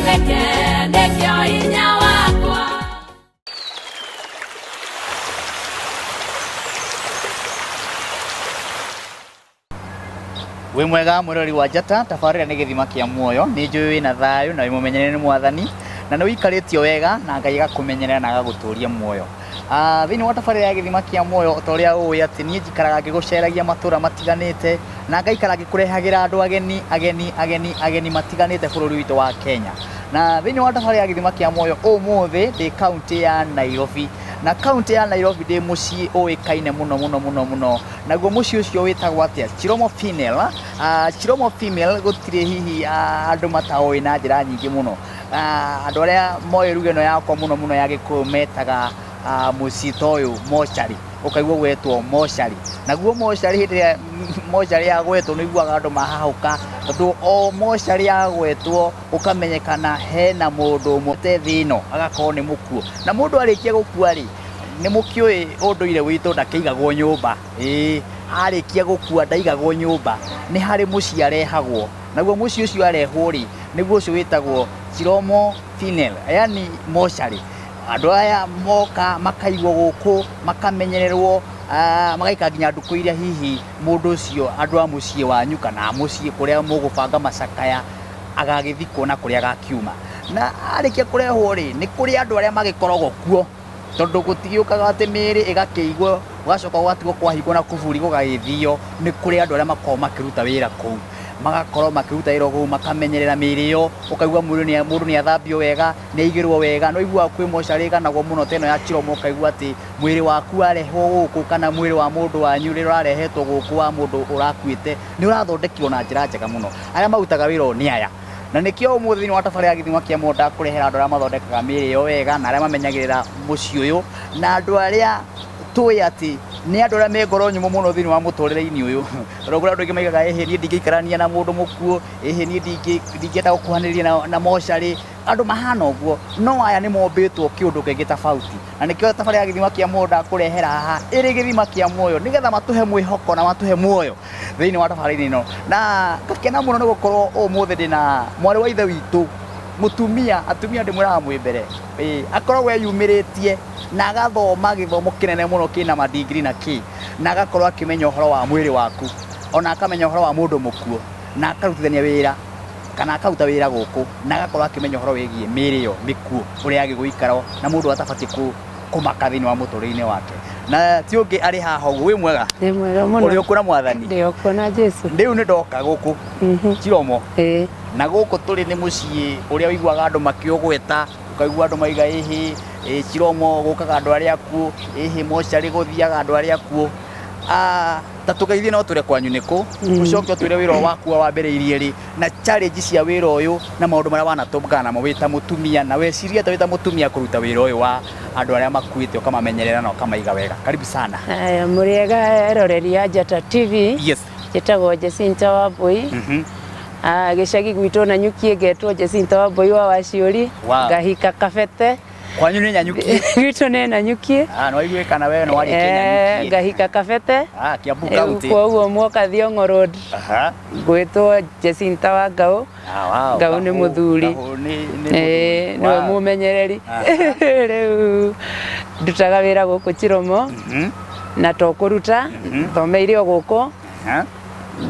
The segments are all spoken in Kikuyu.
nduĩke nĩkĩo hinya wakwa. Wĩ mwega mwĩroreri wa Njata, tabarĩra nĩ gĩthima kĩa muoyo, nĩ njũĩ wĩna thayũ na wĩ mũmenyerere nĩ mwathani, na nĩ ũikarĩtio wega na Ngai agakũmenyerera na agagũtũria muoyo. Ah, thĩinĩ wa tabarĩra ya gĩthima kĩa muoyo ta ũrĩa ũĩ atĩ niĩ njikaraga ngĩgũceragia matũra matiganĩte na ngaikara ngĩkũrehagĩra andũ ageni ageni ageni ageni matiganĩte bũrũri witũ wa Kenya. Na thĩinĩ wa tabarĩra ya gĩthima kĩa muoyo ũmũthĩ ndĩ kaũntĩ ya Nairobi, na kaũntĩ ya Nairobi ndĩ mũciĩ ũĩkaine mũno mũno mũno mũno. Naguo mũciĩ ũcio wĩtagwo atĩa? Chiromo Female. Chiromo Female gũtirĩ hihi andũ mataũĩ na njĩra nyingĩ mũno. Andũ arĩa moĩ ruga ĩno yakwa mũno mũno ya Gĩkũyũ metaga mũciĩ ta ũyũ mocarĩ, ũkaigua gwetwo mocarĩ. Naguo mocarĩ hĩndĩ ĩrĩa mocarĩ yagwetwo nĩ ũiguaga andũ mahahũka, tondũ o mocarĩ yagwetwo ũkamenyekana hena mũndũ ũmwe te thĩ ĩno agakorwo nĩ mũkuũ. Na mũndũ arĩkia gũkua rĩ, nĩ mũkĩũĩ ũndũire witũ ndakĩigagwo nyũmba, ĩĩ arĩkia gũkua ndaigagwo nyũmba, nĩ harĩ mũciĩ arehagwo, naguo mũciĩ ũcio arehwo rĩ, nĩguo ũcio wĩtagwo Chiromo Funeral, yaani mocarĩ. Andũ aya moka makaigwo gũkũ, makamenyererwo, magaikara nginya ndukũ iria hihi mũndũ ũcio andũ a mũciĩ wanyu kana a mũciĩ kũrĩa mũgũbanga macakaya agagĩthikwo na kũrĩa agakiuma. Na arĩkia kũrehwo rĩ, nĩ kũrĩ andũ arĩa magĩkoragwo kuo. Tondũ gũtigĩũkaga atĩ mĩĩrĩ ĩgakĩigwo gũgacoka gũgatigwo kwahingwo na kuburi gũgagĩthio, nĩ kũrĩ andũ arĩa makoragwo makĩruta wĩra kũu. Magakorwo makĩruta wĩra kũu makamenyerera mĩĩrĩ ĩyo, ũkaigua mũndũ nĩ athambio wega, nĩ aigĩrwo wega. Nĩ ũiguaga kwĩ mocarĩ ĩganagwo mũno ta ĩno ya Chiromo ũkaigua atĩ mwĩrĩ waku warehwo gũkũ kana mwĩrĩ wa mũndũ wanyu rĩrĩa ũrarehetwo gũkũ wa mũndũ ũrakuĩte, nĩ ũrathondekirwo na njĩra njega mũno. Arĩa marutaga wĩra ũyũ nĩ aya. Na nĩkĩo ũmũthĩ thĩinĩ wa tabarĩra ya gĩthima kĩa muoyo ndakũrehera andũ arĩa mathondekaga mĩĩrĩ ĩyo wega na arĩa mamenyagĩrĩra mũciĩ ũyũ na andũ arĩa tũĩ atĩ nĩ andũ arĩa me ngoro nyũmũ mũno thĩinĩ wa mũtũrĩre-inĩ ũyũ. Tondũ kũrĩ andũ aingĩ maigaga ĩhĩ niĩ ndingĩikarania na mũndũ mũkuũ, ĩhĩ niĩ ndingĩenda gũkuhanĩrĩria na mocarĩ, andũ mahana ũguo. No aya nĩ mombĩtwo kĩũndũ kĩngĩ tofauti. Na nĩkĩo tabarĩra ya gĩthima kĩa muoyo ndakũrehera haha ĩrĩ gĩthima kĩa muoyo nĩgetha matũhe mwĩhoko na matũhe muoyo thĩinĩ wa tabarĩra ĩno. Na ngakena mũno nĩ gũkorwo ũmũthĩ ndĩna mwarĩ wa ithe witũ mũtumia, atumia ndĩmwĩraga mwĩ mbere, ĩĩ, akoragwo eyumĩrĩtie na agathoma gĩthomo kĩnene mũno kĩna ma degree na kĩ, na agakorwo akĩmenya ũhoro wa mwĩrĩ waku, ona akamenya ũhoro wa mũndũ mũkuũ, na akarutithania wĩra kana akaruta wĩra gũkũ na agakorwo akĩmenya ũhoro wĩgiĩ mĩĩrĩ ĩyo mĩkuũ ũrĩa yagĩrĩirwo gũikara na mũndũ atabatiĩ kũmaka thĩinĩ wa mũtũrĩre-inĩ wake. Na ti ũngĩ arĩ haha ũguo, wĩ mwega? Ndĩ mwega mũno. Ũrĩ okuo na mwathani? Ndĩ okuo na Jesu. Rĩu nĩ ndoka gũkũ Chiromo. Ĩĩ. Na gũkũ tũrĩ nĩ mũciĩ ũrĩa ũiguaga andũ makĩũgweta, ũkaigua andũ maiga ĩhĩ, ĩ Chiromo gũkaga andũ arĩa akuũ, ĩhĩ mocarĩ gũthiaga andũ arĩa akuũ. Ah, ta tũgeithie no tũre kwanyu nĩ kũ, ũcoke ũtwĩre wĩra ũyũ waku wambĩrĩirie rĩ, na challenge cia wĩra ũyũ na maũndũ marĩa wanatũngana namo wĩ ta mũtumia, na weciria atĩa wĩ ta mũtumia kũruta wĩra ũyũ wa andũ arĩa makuĩte ũkamamenyerera na ũkamaiga wega. Karibu sana. Haya, mũrĩega eroreri a Njata TV. Yes. Njĩtagwo Jacinta Wambui. Ah, gĩcagi gwitũ Nanyuki ngetwo Jacinta Wambui wa Waciũri. Wow. Ngahika Kabete. Kwanyu nĩ Nanyuki? Gwitũ nĩ Nanyuki. Ah, nĩ waiguĩkana we nĩ warĩkia Nanyuki. Ngahika Kabete. Ah, Kiambu County. Koguo mwoka Thiong'o Road. Aha. Ngwĩtwo Jacinta wa Ngau. Ah, wow. Ngau nĩ mũthuri. Ngau nĩ nĩ Ĩĩ, mũthuri. nĩwe Wow. mũmenyereri. Aha. Rĩu ndutaga wĩra gũkũ Chiromo na to kũruta, thomeire o gũkũ Aha.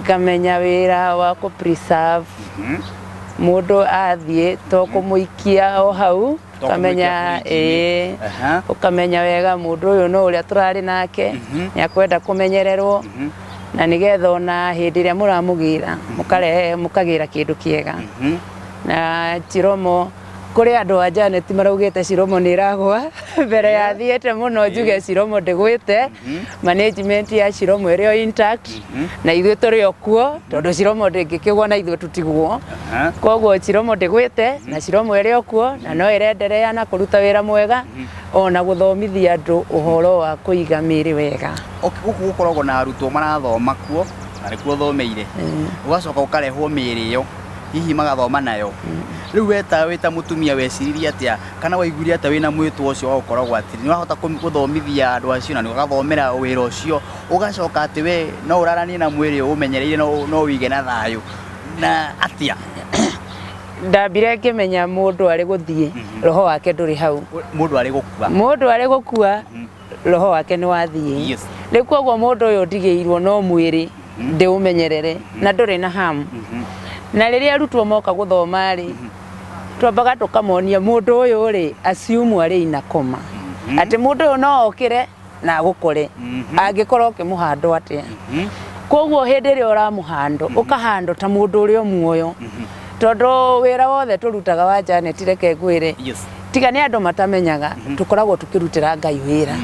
ngamenya wĩra wa kũ preserve mũndũ athiĩ to kũmũikia o hau To ũkamenya kũmũikia fridge-inĩ. ĩĩ Aha. ũkamenya wega mũndũ ũyũ no ũrĩa tũrarĩ nake nĩ akwenda kũmenyererwo na nĩgetha ona hĩndĩ ĩrĩa mũramũgĩra mũkarehe mũkagĩra kĩndũ kĩega na Chiromo kũrĩ andũ a Janet maraugĩte Chiromo nĩ ĩragwa mbere ya thiĩte mũno njuge Chiromo ndĩgwĩte management ya Chiromo ĩrĩ o intact na ithuĩ tũrĩ o kuo tondũ Chiromo ndĩngĩkĩgwa na ithuĩ tũtigwo Aha. koguo Chiromo ndĩgwĩte na Chiromo ĩrĩ o kuo na no ĩrenderea na kũruta wĩra mwega ona gũthomithia andũ ũhoro wa kũiga mĩĩrĩ wega. Okay, gũkũ gũkoragwo na arutwo marathoma kuo na nĩkuo ũthomeire ũgacoka ũkarehwo mĩĩrĩ ĩyo hihi magathoma nayo rĩu we ta wĩ ta mũtumia weciririe atĩa kana waiguire atĩa wĩna mwĩtwo ũcio wa gũkoragwo atĩ nĩ wahota gũthomithia andũ acio na nĩ ũgathomera wĩra ũcio ũgacoka atĩ we no ũraranie na mwĩrĩ ũmenyereire no ũwĩige na thayũ na atĩa? Ndambire ngĩmenya mũndũ arĩ gũthiĩ, roho wake ndũrĩ hau. Mũndũ arĩ gũkua. Mũndũ arĩ gũkua, roho wake nĩ wathiĩ. Rĩu koguo mũndũ ũyũ ndigĩirwo no mwĩrĩ ndĩũmenyerere na ndũrĩ na hamu. Na rĩrĩa arutwo moka gũthoma rĩ, twambaga tũkamonia mũndũ ũyũ rĩ, assume arĩ ina koma, atĩ mũndũ ũyũ no okĩre na agũkore angĩkorwo ũkĩmũhandwo atĩa. Koguo hĩndĩ ĩrĩa ũramũhandwo, ũkahandwo ta mũndũ ũrĩa o muoyo, tondũ wĩra wothe tũrutaga wa Janet, reke ngwĩre, tiga nĩ andũ matamenyaga, tũkoragwo tũkĩrutĩra Ngai wĩra.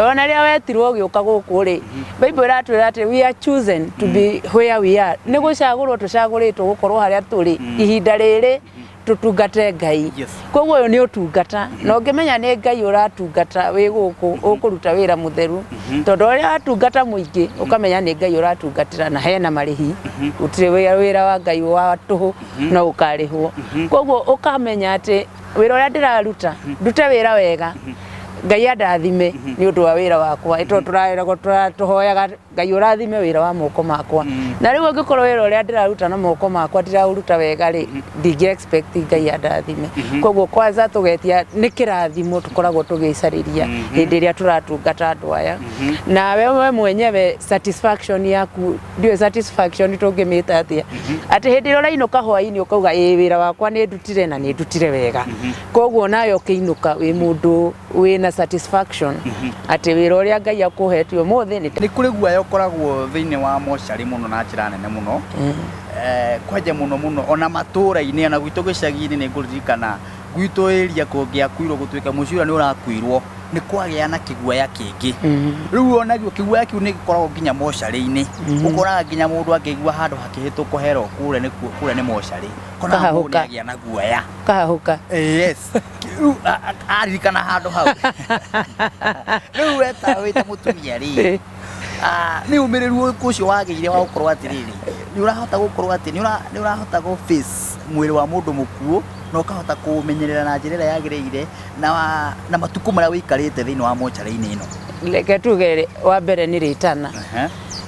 Ona rĩrĩa wetirwo ũgĩũka gũkũ rĩ, Bible ĩratwĩra atĩ we are chosen to be where we are. Nĩ gũcagũrwo tũcagũrĩtwo gũkorwo harĩa tũrĩ ihinda rĩrĩ tũtungate Ngai. Koguo ũyũ nĩ ũtungata, na ũngĩmenya nĩ Ngai ũratungata wĩ gũkũ, ũkũruta wĩra mũtheru, tondũ ũrĩa watungata mũingĩ ũkamenya nĩ Ngai ũratungatĩra na hena marĩhi. Gũtirĩ wĩra wa Ngai wa tũhũ, no ũkarĩhwo. Koguo ũkamenya atĩ wĩra ũrĩa ndĩraruta, ndute wĩra wega, Ngai andathime nĩ ũndũ wa wĩra wakwa, tondũ tũreragwo tũhoyaga Ngai ũrathime wĩra wa moko makwa. Na rĩu angĩkorwo wĩra ũrĩa ndĩraruta na moko makwa ndiraũruta wega rĩ, ndingĩ expect Ngai andathime. Koguo kwanza tũgetia nĩ kĩrathimo tũkoragwo tũgĩcarĩria hĩndĩ ĩrĩa tũratungata andũ aya. Nawe we mwenyewe satisfaction yaku, ndiũĩ satisfaction tũngĩmĩta atĩa, atĩ hĩndĩ ĩrĩa ũrainũka hwainĩ ũkauga ĩĩ wĩra wakwa nĩ ndutire na nĩ ndutire wega. Koguo nawe ũkĩinũka wĩ mũndũ wĩna satisfaction atĩ wĩra ũrĩa Ngai akũhete ũmũthĩ nĩ Nĩ kũrĩ guoya ũkoragwo thĩinĩ wa mocarĩ mũno na njĩra nene mũno, kwanja mũno mũno ona matũra-inĩ, ona gwitũ gĩcagi-inĩ. Nĩ ngũririkana gwitũ area kũngĩakuirwo, gũtuĩka mũciĩ ũrĩa nĩ ũrakuirwo, nĩ kwagĩa na kĩguoya kĩngĩ. Rĩu onagio kĩguoya kĩu nĩ gĩkoragwo nginya mocarĩ-inĩ. Ũkoraga nginya mũndũ angĩigua handũ hakĩhĩtũkwo herwo kũrĩa nĩkuo kũrĩa nĩ mocarĩ, ũkoraga mũndũ nĩ Kahahũka. agĩa na guoya. Kahahũka. Yes. Rĩu aririkana handũ hau. Rĩu we ta wĩ ta mũtumia rĩ, nĩ ũmĩrĩru ũrĩkũ ũcio wagĩire wa gũkorwo atĩrĩrĩ, nĩ ũrahota gũkorwo atĩ nĩ ũrahota gũ face mwĩrĩ wa mũndũ mũkuũ na ũkahota kũũmenyerera na njĩra ĩrĩa yagĩrĩire na matukũ marĩa ũikarĩte thĩinĩ wa mocarĩ-inĩ ĩno? Reke tuge wa mbere nĩ rĩtana,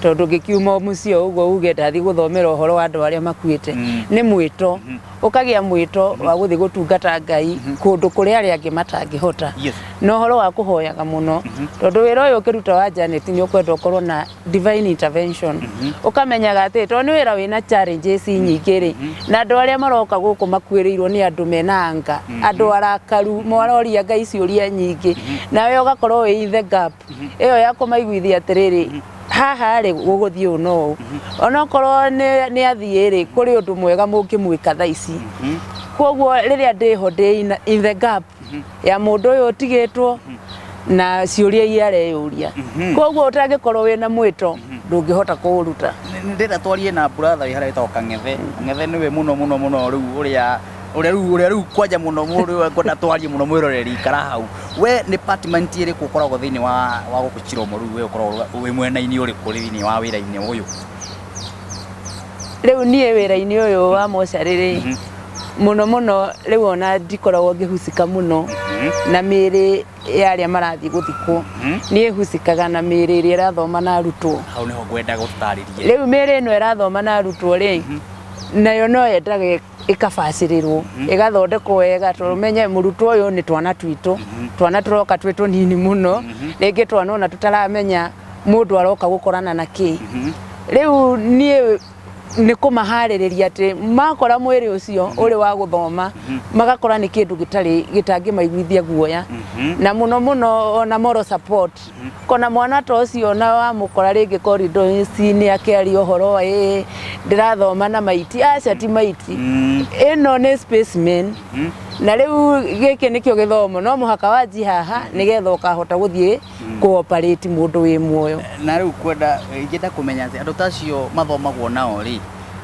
tondũ ngĩkiuma mũciĩ o ũguo uge ndathiĩ gũthomera ũhoro wa andũ arĩa makuĩte, nĩ mwĩto. Ũkagĩa mwĩto wa gũthiĩ gũtungata Ngai kũndũ kũrĩa arĩa angĩ matangĩhota, na ũhoro wa kũhoyaga mũno, tondũ wĩra ũyũ ũkĩruta wa Janet nĩ ũkwenda ũkorwo na divine intervention. Ũkamenyaga atĩ tondũ nĩ wĩra wĩna challenges nyingĩ rĩ, na andũ arĩa maroka gũkũ makuĩrĩirwo nĩ andũ mena anga, andũ arakaru maroria Ngai ciũria nyingĩ, nawe ũgakorwo wĩ in the gap ĩyo ya kũmaiguithia atĩrĩrĩ, haha rĩ gũgũthiĩ ũũ no ũũ, onokorwo nĩ athiĩ rĩ, kũrĩ ũndũ mwega mũngĩmwĩka thaa ici. Koguo rĩrĩa ndĩho ndĩ in the gap ya mũndũ ũyũ ũtigĩtwo na ciũria iria areyũria. Koguo ũtangĩkorwo wĩna mwĩto ndũngĩhota kũũruta. Nĩ ndĩrenda twarie na brother wĩ harĩa wĩtagwo Kang'ethe. Kang'ethe nĩwe mũno mũno mũno rĩu ũrĩa rĩu kwanja mũno mũndũ ũyũ ngwenda twarie mũno. Mwĩroreri, ikara hau. We nĩ department ĩrĩkũ ũkoragwo thĩinĩ wa gũkũ Chiromo? Rĩu we ũkoragwo wĩ mwena-inĩ ũrĩkũ thĩinĩ wa wĩra-inĩ ũyũ? Rĩu niĩ wĩra-inĩ ũyũ wa mocarĩ rĩ, mũno mũno rĩu ona ndikoragwo ngĩhusika mũno na mĩĩrĩ ya arĩa marathiĩ gũthikwo. Niĩ husikaga na mĩĩrĩ ĩrĩa ĩrathoma na arutwo. Hau nĩho ngwenda gũtarĩrie. Rĩu mĩĩrĩ ĩno ĩrathoma na arutwo rĩ, nayo no yendaga ĩkabacĩrĩrwo, ĩgathondekwo wega, tondũ menye mũrutwo ũyũ nĩ twana twitũ, twana tũroka twĩ tũnini mũno, rĩngĩ twana ona tũtaramenya mũndũ aroka gũkorana na kĩ. Rĩu niĩ nĩ kũmaharĩrĩria atĩ makora mwĩrĩ ũcio ũrĩ wa gũthoma, magakora nĩ kĩndũ gĩtarĩ gĩtangĩmaiguithia guoya, na mũno mũno ona moral support. Kona mwana ta ũcio na wamũkora rĩngĩ corridors-inĩ akĩaria ũhoro wa ĩĩ ndĩrathoma na maiti, aca ti maiti, ĩno nĩ specimen, na rĩu gĩkĩ nĩkĩo gĩthomo no mũhaka wanjie haha nĩgetha ũkahota gũthiĩ kũoperate mũndũ wĩ muoyo. Na rĩu kwenda ingĩenda kũmenya atĩ andũ ta acio mathomagwo nao rĩ,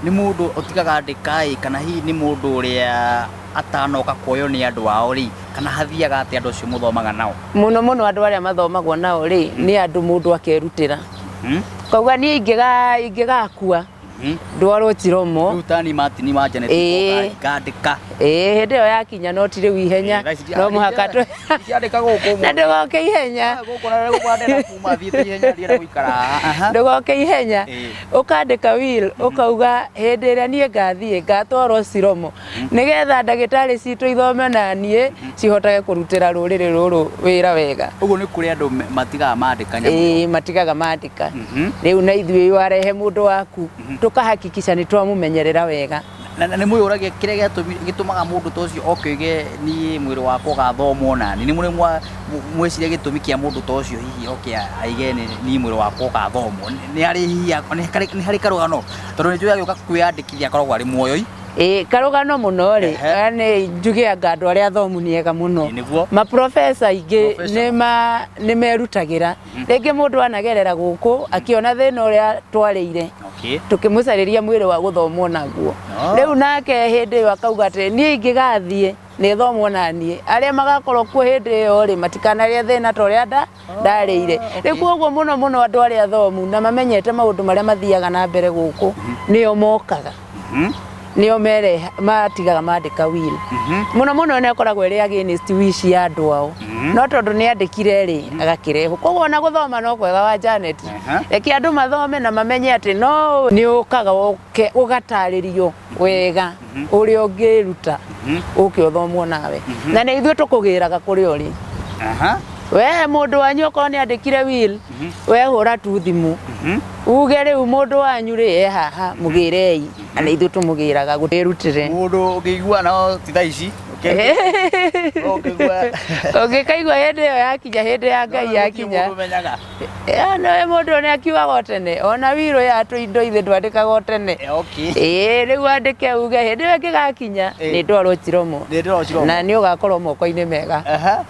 nĩ mũndũ ũtigaga ndĩka ĩ, kana hihi nĩ mũndũ ũrĩa atanoka kuoywo nĩ andũ ao rĩ, kana hathiaga atĩa andũ acio mũthomaga nao? Mũno mũno andũ arĩa mathomagwo nao rĩ, nĩ andũ mũndũ akerutĩra, kauga niĩ ingĩgakua. Ndwarwo Chiromo. Rĩu tani Martin wa Janet. Ĩĩ. Ngandĩka. Ĩĩ, hĩndĩ ĩyo yakinya, no ti rĩu ihenya, no mũhaka tũ Ndiandĩka gũkũ. Na ndũgoke ihenya. Gũkũ na gũkũ ndĩrenda kuma thiĩte ihenya, ndienda gũikara haha. Aha. Ndũgoke ihenya. Ũkandĩka will, ũkauga hĩndĩ ĩrĩa niĩ ngathiĩ ngatwarwo Ciromo nĩgetha ndagĩtarĩ citũ ithome na niĩ cihotage kũrutĩra rũrĩrĩ rũrũ wĩra wega. Ũguo nĩ kũrĩ andũ matigaga mandĩka nyamũ ĩyo. Ĩĩ, matigaga mandĩka. Rĩu na ithuĩ warehe mũndũ waku, tũkahakikisha nĩ twamũmenyerera wega. Na nĩ mwĩyũragia kĩrĩa gĩtũmaga mũndũ ta ũcio oke oige, "Niĩ mwĩrĩ wakwa ũgathomwo nani"? Nĩ mũrĩ mweciria gĩtũmi kĩa mũndũ ta ũcio hihi oke aige, "Niĩ mwĩrĩ wakwa ũgathomwo"? Nĩ harĩ hihi nĩ harĩ karũgano? Tondũ nĩ njũĩ agĩũka kwĩyandĩkithia akoragwo arĩ muoyo i. Ĩĩ, karũgano mũno rĩ. Nĩ njuge anga andũ arĩa athomu nĩ ega mũno. Ĩĩ, nĩguo. Maprofesa aingĩ Professional. nĩ merutagĩra. Rĩngĩ mũndũ anagerera gũkũ akĩona thĩna ũrĩa twarĩire, tũkĩmũcarĩria mwĩrĩ wa gũthomwo naguo. Rĩu nake hĩndĩ ĩyo akauga atĩ niĩ ingĩgathiĩ nĩ thomwo na niĩ, arĩa magakorwo kuo hĩndĩ ĩyo rĩ, matikanarĩe thĩna ta ũrĩa ndarĩire. Rĩu koguo mũno mũno andũ arĩa athomu na mamenyete maũndũ marĩa mathiaga na mbere gũkũ nĩo mokaga, nĩo mere matigaga mandĩka will. Mũno mũno nĩ akoragwo ĩrĩ against wish ya andũ ao, no tondũ nĩ andĩkire rĩ, agakĩrehwo. Koguo ona gũthoma no kwega wa Janet. Reke andũ mathome na mamenye atĩ no nĩ ũkaga ũke ũgatarĩrio wega ũrĩa ũngĩruta ũke ũthomwo nawe, na nĩ ithuĩ tũkũgĩraga kũrĩa ũrĩ. We mũndũ wanyu okorwo nĩ andĩkire will, we hũra tu thimũ uge rĩu mũndũ wanyu rĩ e haha, mũgĩrei, na nĩ ithuĩ tũmũgĩraga gũtĩrutĩre. Mũndũ ũngĩigua no ti thaa ici. Ũngĩigua Ũngĩkaigua hĩndĩ ĩyo yakinya, hĩndĩ ya Ngai yakinya. Mũndũ ũmenyaga. No mũndũ nĩ akiugaga o tene, ona wirũ ya tũindo ithe ndwandĩkaga o tene. Ĩĩ, rĩu wandĩke uge hĩndĩ ĩyo ĩngĩgakinya nĩ ndwarwo Chiromo. Nĩ ndwarwo Chiromo. Na nĩ ũgakorwo moko-inĩ mega.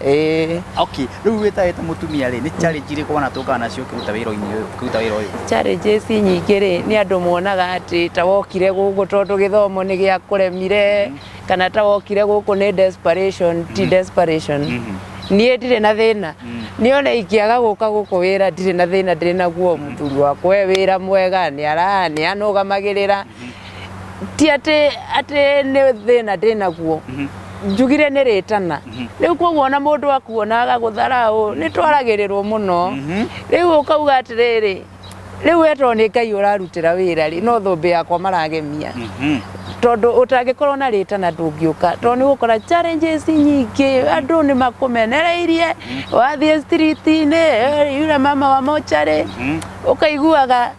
Ĩĩ. Okay, rĩu wĩta mũtumia rĩ, nĩ challenge irĩkũ wanatũngana nacio ũkĩruta wĩra-inĩ ũyũ, ũkĩruta wĩra ũyũ? Challenges nyingĩ rĩ, nĩ andũ monaga atĩ ta wokire gũkũ tondũ gĩthomo nĩ gĩakũremire, kana ta wokire gũkũ nĩ desperation. Ti desperation, niĩ ndirĩ na thĩna. Niĩ ona ingĩaga gũka gũkũ wĩra, ndirĩ na thĩna ndĩrĩ naguo. Mũthuri wakwa e wĩra mwega, nĩ ara nĩ anũgamagĩrĩra. Ti atĩ nĩ thĩna ndĩ naguo, njugire nĩ rĩtana. Rĩu koguo ona mũndũ akuona agagũtharaũ, nĩ twaragĩrĩrwo mũno. Rĩu ũkauga atĩrĩrĩ, rĩu we tondũ nĩ Ngai ũrarutĩra wĩra rĩ, no thũmbĩ yakwa maragemia, tondũ ũtangĩkorwo na rĩtana ndũngĩũka, tondũ nĩ ũgũkora challenges nyingĩ, andũ nĩ makũmenereirie wathiĩ street-inĩ, "Eh, yule mama wa mocarĩ," ũkaiguaga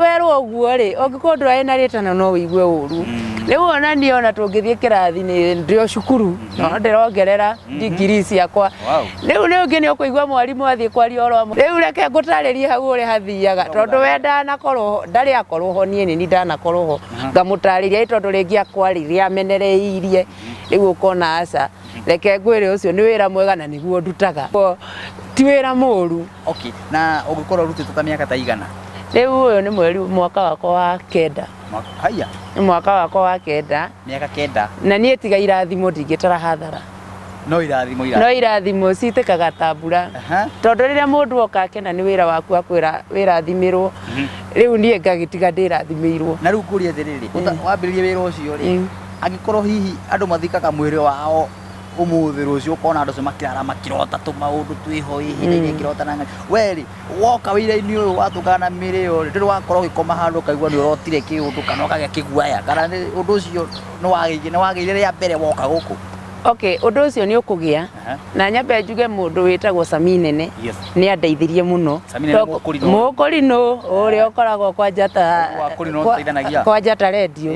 werwo ũguo rĩ, ũngĩkorwo ndũrarĩ na rĩtana no ũigue ũru. Rĩu ona niĩ ona tũngĩthiĩ kĩrathi, nĩ ndĩ o cukuru no ndĩrongerera degree ciakwa. Rĩu nĩ ũngĩ nĩ ũkũigua mwarimũ athiĩ kwaria ũhoro wa rĩu reke ngũtarĩrie hau ũrĩa hathiaga, tondũ we ndanakorwo, ndarĩ akorwo ho, niĩ nĩ ndanakorwo ho ngamũtarĩria, ĩ tondũ rĩngĩ akwaririe amenereirie, rĩu ũkona aca, reke ngwĩre ũcio nĩ wĩra mwega na nĩguo ndutaga, ti wĩra mũru. Okay, na ũngĩkorwo ũrutĩte ta mĩaka ta igana? Rĩu ũyũ nĩ mweri mwaka wakwa wa 9. Haya. Nĩ mwaka wakwa wa 9. Mĩaka 9. Na niĩ tiga irathimo ndingĩtara hathara. No irathimo. No irathimo citĩkaga ta mbura, tondũ rĩrĩa mũndũ oka akena nĩ wĩra waku, akwĩra wĩrathimĩrwo, rĩu niĩ ngagĩtiga ndĩrathimĩirwo. Na rĩu ngũrie atĩrĩrĩ, wambĩrĩrie wĩra ũcio rĩ, angĩkorwo hihi andũ mathikaga mwĩrĩ wao ũmũthĩ, rũciũ ũkona andũ acio makĩrara makĩrota tũmaũndũ twĩho ihinda inĩ kĩrota na ng'ani. We rĩ, woka wĩra-inĩ ũyũ watũngana na mĩrĩ ĩyo rĩ, ndũrĩ wakorwo ũgĩkoma handũ ũkaigua nĩ ũrotire kĩũndũ kana ũkagĩa kĩguaya, kana nĩ ũndũ ũcio nĩ wagĩire rĩa mbere woka gũkũ? Okay, ũndũ ũcio nĩ ũkũgĩa. Na nyambe njuge mũndũ wĩtagwo Sami Nene nĩ andeithirie mũno. Sami Nene Mũkũrinũ. Mũkũrinũ ũrĩa ũkoragwo kwa Njata. Wa Kũrinũ ũteithanagia. Kwa Njata Radio.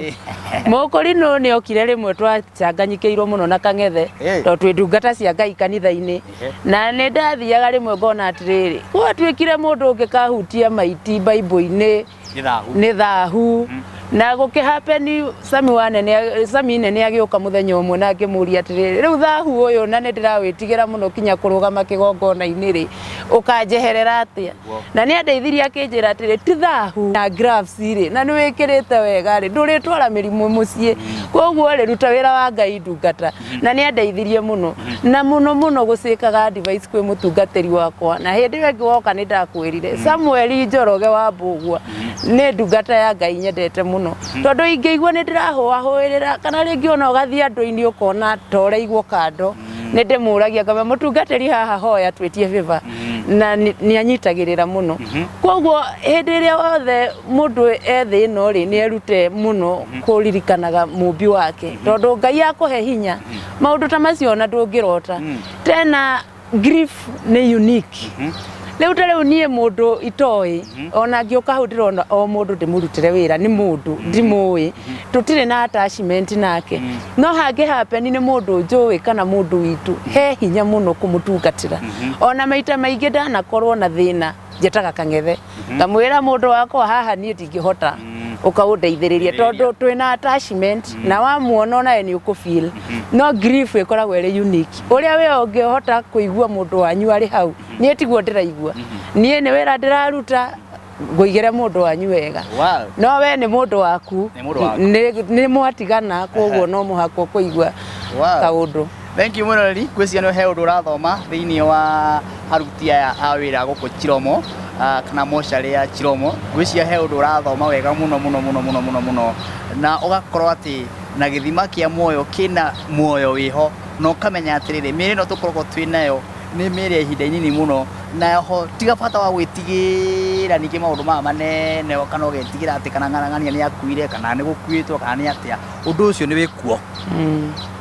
Mũkũrinũ nĩ okire rĩmwe twacanganyikĩirwo mũno na kang'ethe, tondũ twĩ ndungata cia Ngai kanitha-inĩ, na nĩ ndathiaga rĩmwe ngona atĩrĩrĩ, gwatuĩkire mũndũ ũngĩkahutia maiti Bible-inĩ Nĩ thahu. Nĩ thahu. Na gũkĩ happen Sami wanene Sami nene agĩũka mũthenya ũmwe na ngĩmũria atĩrĩrĩ, rĩu thahu ũyũ na nĩ ndĩrawĩtigĩra mũno kinya kũrũgama kĩgongona-inĩ rĩ, ũkanjeherera atĩa? Na nĩ andeithirie akĩnjĩra atĩrĩ, ti thahu na gloves rĩ, na nĩ wĩkĩrĩte wega rĩ, ndũrĩtwara mĩrimũ mũciĩ, koguo rĩ, ruta wĩra wa Ngai ndungata. Na nĩ andeithirie mũno, na mũno mũno gũcĩkaga advice kwĩ mũtungatĩri wakwa. Na hĩndĩ ĩyo ĩngĩ woka nĩ ndakwĩrire, Samuel Njoroge wa Mbũgua nĩ ndungata ya Ngai nyendete mũno, tondũ ingĩigua nĩ ndĩrahũahũĩrĩra kana rĩngĩ ona ũgathiĩ andũ-inĩ ũkona ta ũraigwo kando, nĩ ndĩmũragia ngamba mũtungatĩri haha hoya twĩtie favor, na nĩ anyitagĩrĩra mũno. Koguo hĩndĩ ĩrĩa yothe mũndũ e thĩ ĩno rĩ, nĩ erute mũno kũririkanaga mũmbi wake, tondũ Ngai akũhe hinya maũndũ ta macio ona ndũngĩrota. Tena grief nĩ unique. Rĩu ta rĩu niĩ mũndũ itoĩ, ona ngĩũka hau ndĩrona o mũndũ ndĩmũrutĩre wĩra nĩ mũndũ ndimũĩ, tũtirĩ na attachment nake. No hangĩ happen nĩ mũndũ njũĩ kana mũndũ witũ, he hinya mũno kũmũtungatĩra. Ona maita maingĩ ndanakorwo na thĩna, njĩtaga Kang'ethe, ngamwĩra mũndũ wakwa haha niĩ ndingĩhota, ũkaũndeithĩrĩria, tondũ twĩna attachment na wamuona onawe nĩ ũkũ feel. No grief ĩkoragwo ĩrĩ unique. Ũrĩa we ũngĩhota kũigua mũndũ wanyu arĩ hau, niĩ tiguo ndĩraigua. Niĩ nĩ wĩra ndĩraruta, ngũigĩre mũndũ wanyu wega. No we nĩ mũndũ waku, nĩ mwatigana, koguo no mũhaka ũkũigua kaũndũ. Thank you mwĩroreri, ngwĩciria nĩ he ũndũ ũrathoma thĩinĩ wa aruti aya a wĩra gũkũ Chiromo, kana mocarĩ ya Chiromo. Ngwĩciria he ũndũ ũrathoma wega mũno mũno mũno mũno mũno mũno, na ũgakorwo atĩ na gĩthima kĩa muoyo kĩna muoyo wĩho, na ũkamenya atĩrĩrĩ, mĩĩrĩ ĩno tũkoragwo twĩ nayo nĩ mĩĩrĩ ya ihinda inini mũno, na ho tiga bata wa gwĩtigĩra ningĩ maũndũ maya manene, kana ũgetigĩra atĩ kana ng'arang'ania nĩ akuire, kana nĩ gũkuĩtwo, kana nĩ atĩa, ũndũ ũcio nĩ wĩkuo.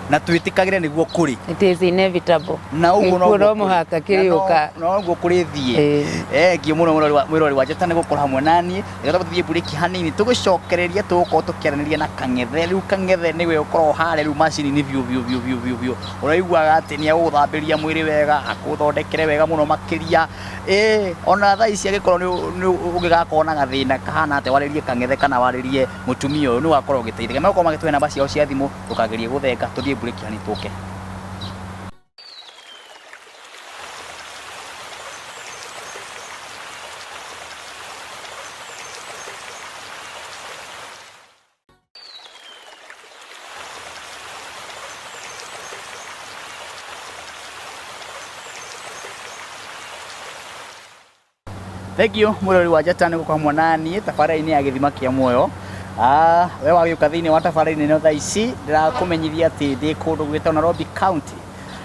Na twĩtĩkagĩre nĩguo kũrĩ. It is inevitable. Na ũguo noguo no mũhaka kĩrĩũka. Na ũguo kũrĩthiĩ. Thengiũ mũno mwĩroreri wa Njata nĩ gũkorwo hamwe naniĩ. Reke tũthiĩ mburĩki hanini, tũgĩcokereria tũgũkorwo tũkĩaranĩria na Kang'ethe. Rĩu Kang'ethe nĩwe ũkoragwo harĩa rĩu macini-inĩ biũ biũ biũ biũ biũ biũ. Ũraiguaga atĩ nĩ egũgũthambĩria mwĩrĩ wega, akũthondekere wega mũno makĩria. Ĩĩ ona thaa ici angĩkorwo nĩ ũngĩgakorwo na gathĩna kahana atĩa warĩrie Kang'ethe kana warĩrie mũtumia ũyũ, nĩ ũgakorwo ũgĩteithĩka. Megũkorwo magĩtũhe namba ciao cia thimũ, ndũkagerie gũthenga, tũthiĩ mburĩki hanini tũke. Thank you mwĩrori wa Njata nĩ gũkorwo hamwe na niĩ tabarĩra-inĩ ya gĩthima kĩa muoyo. We wagĩũka thĩinĩ wa tabarĩra-inĩ ĩno thaa ici ndĩrakũmenyithia atĩ ndĩ kũndũ gwĩtagwo Nairobi County.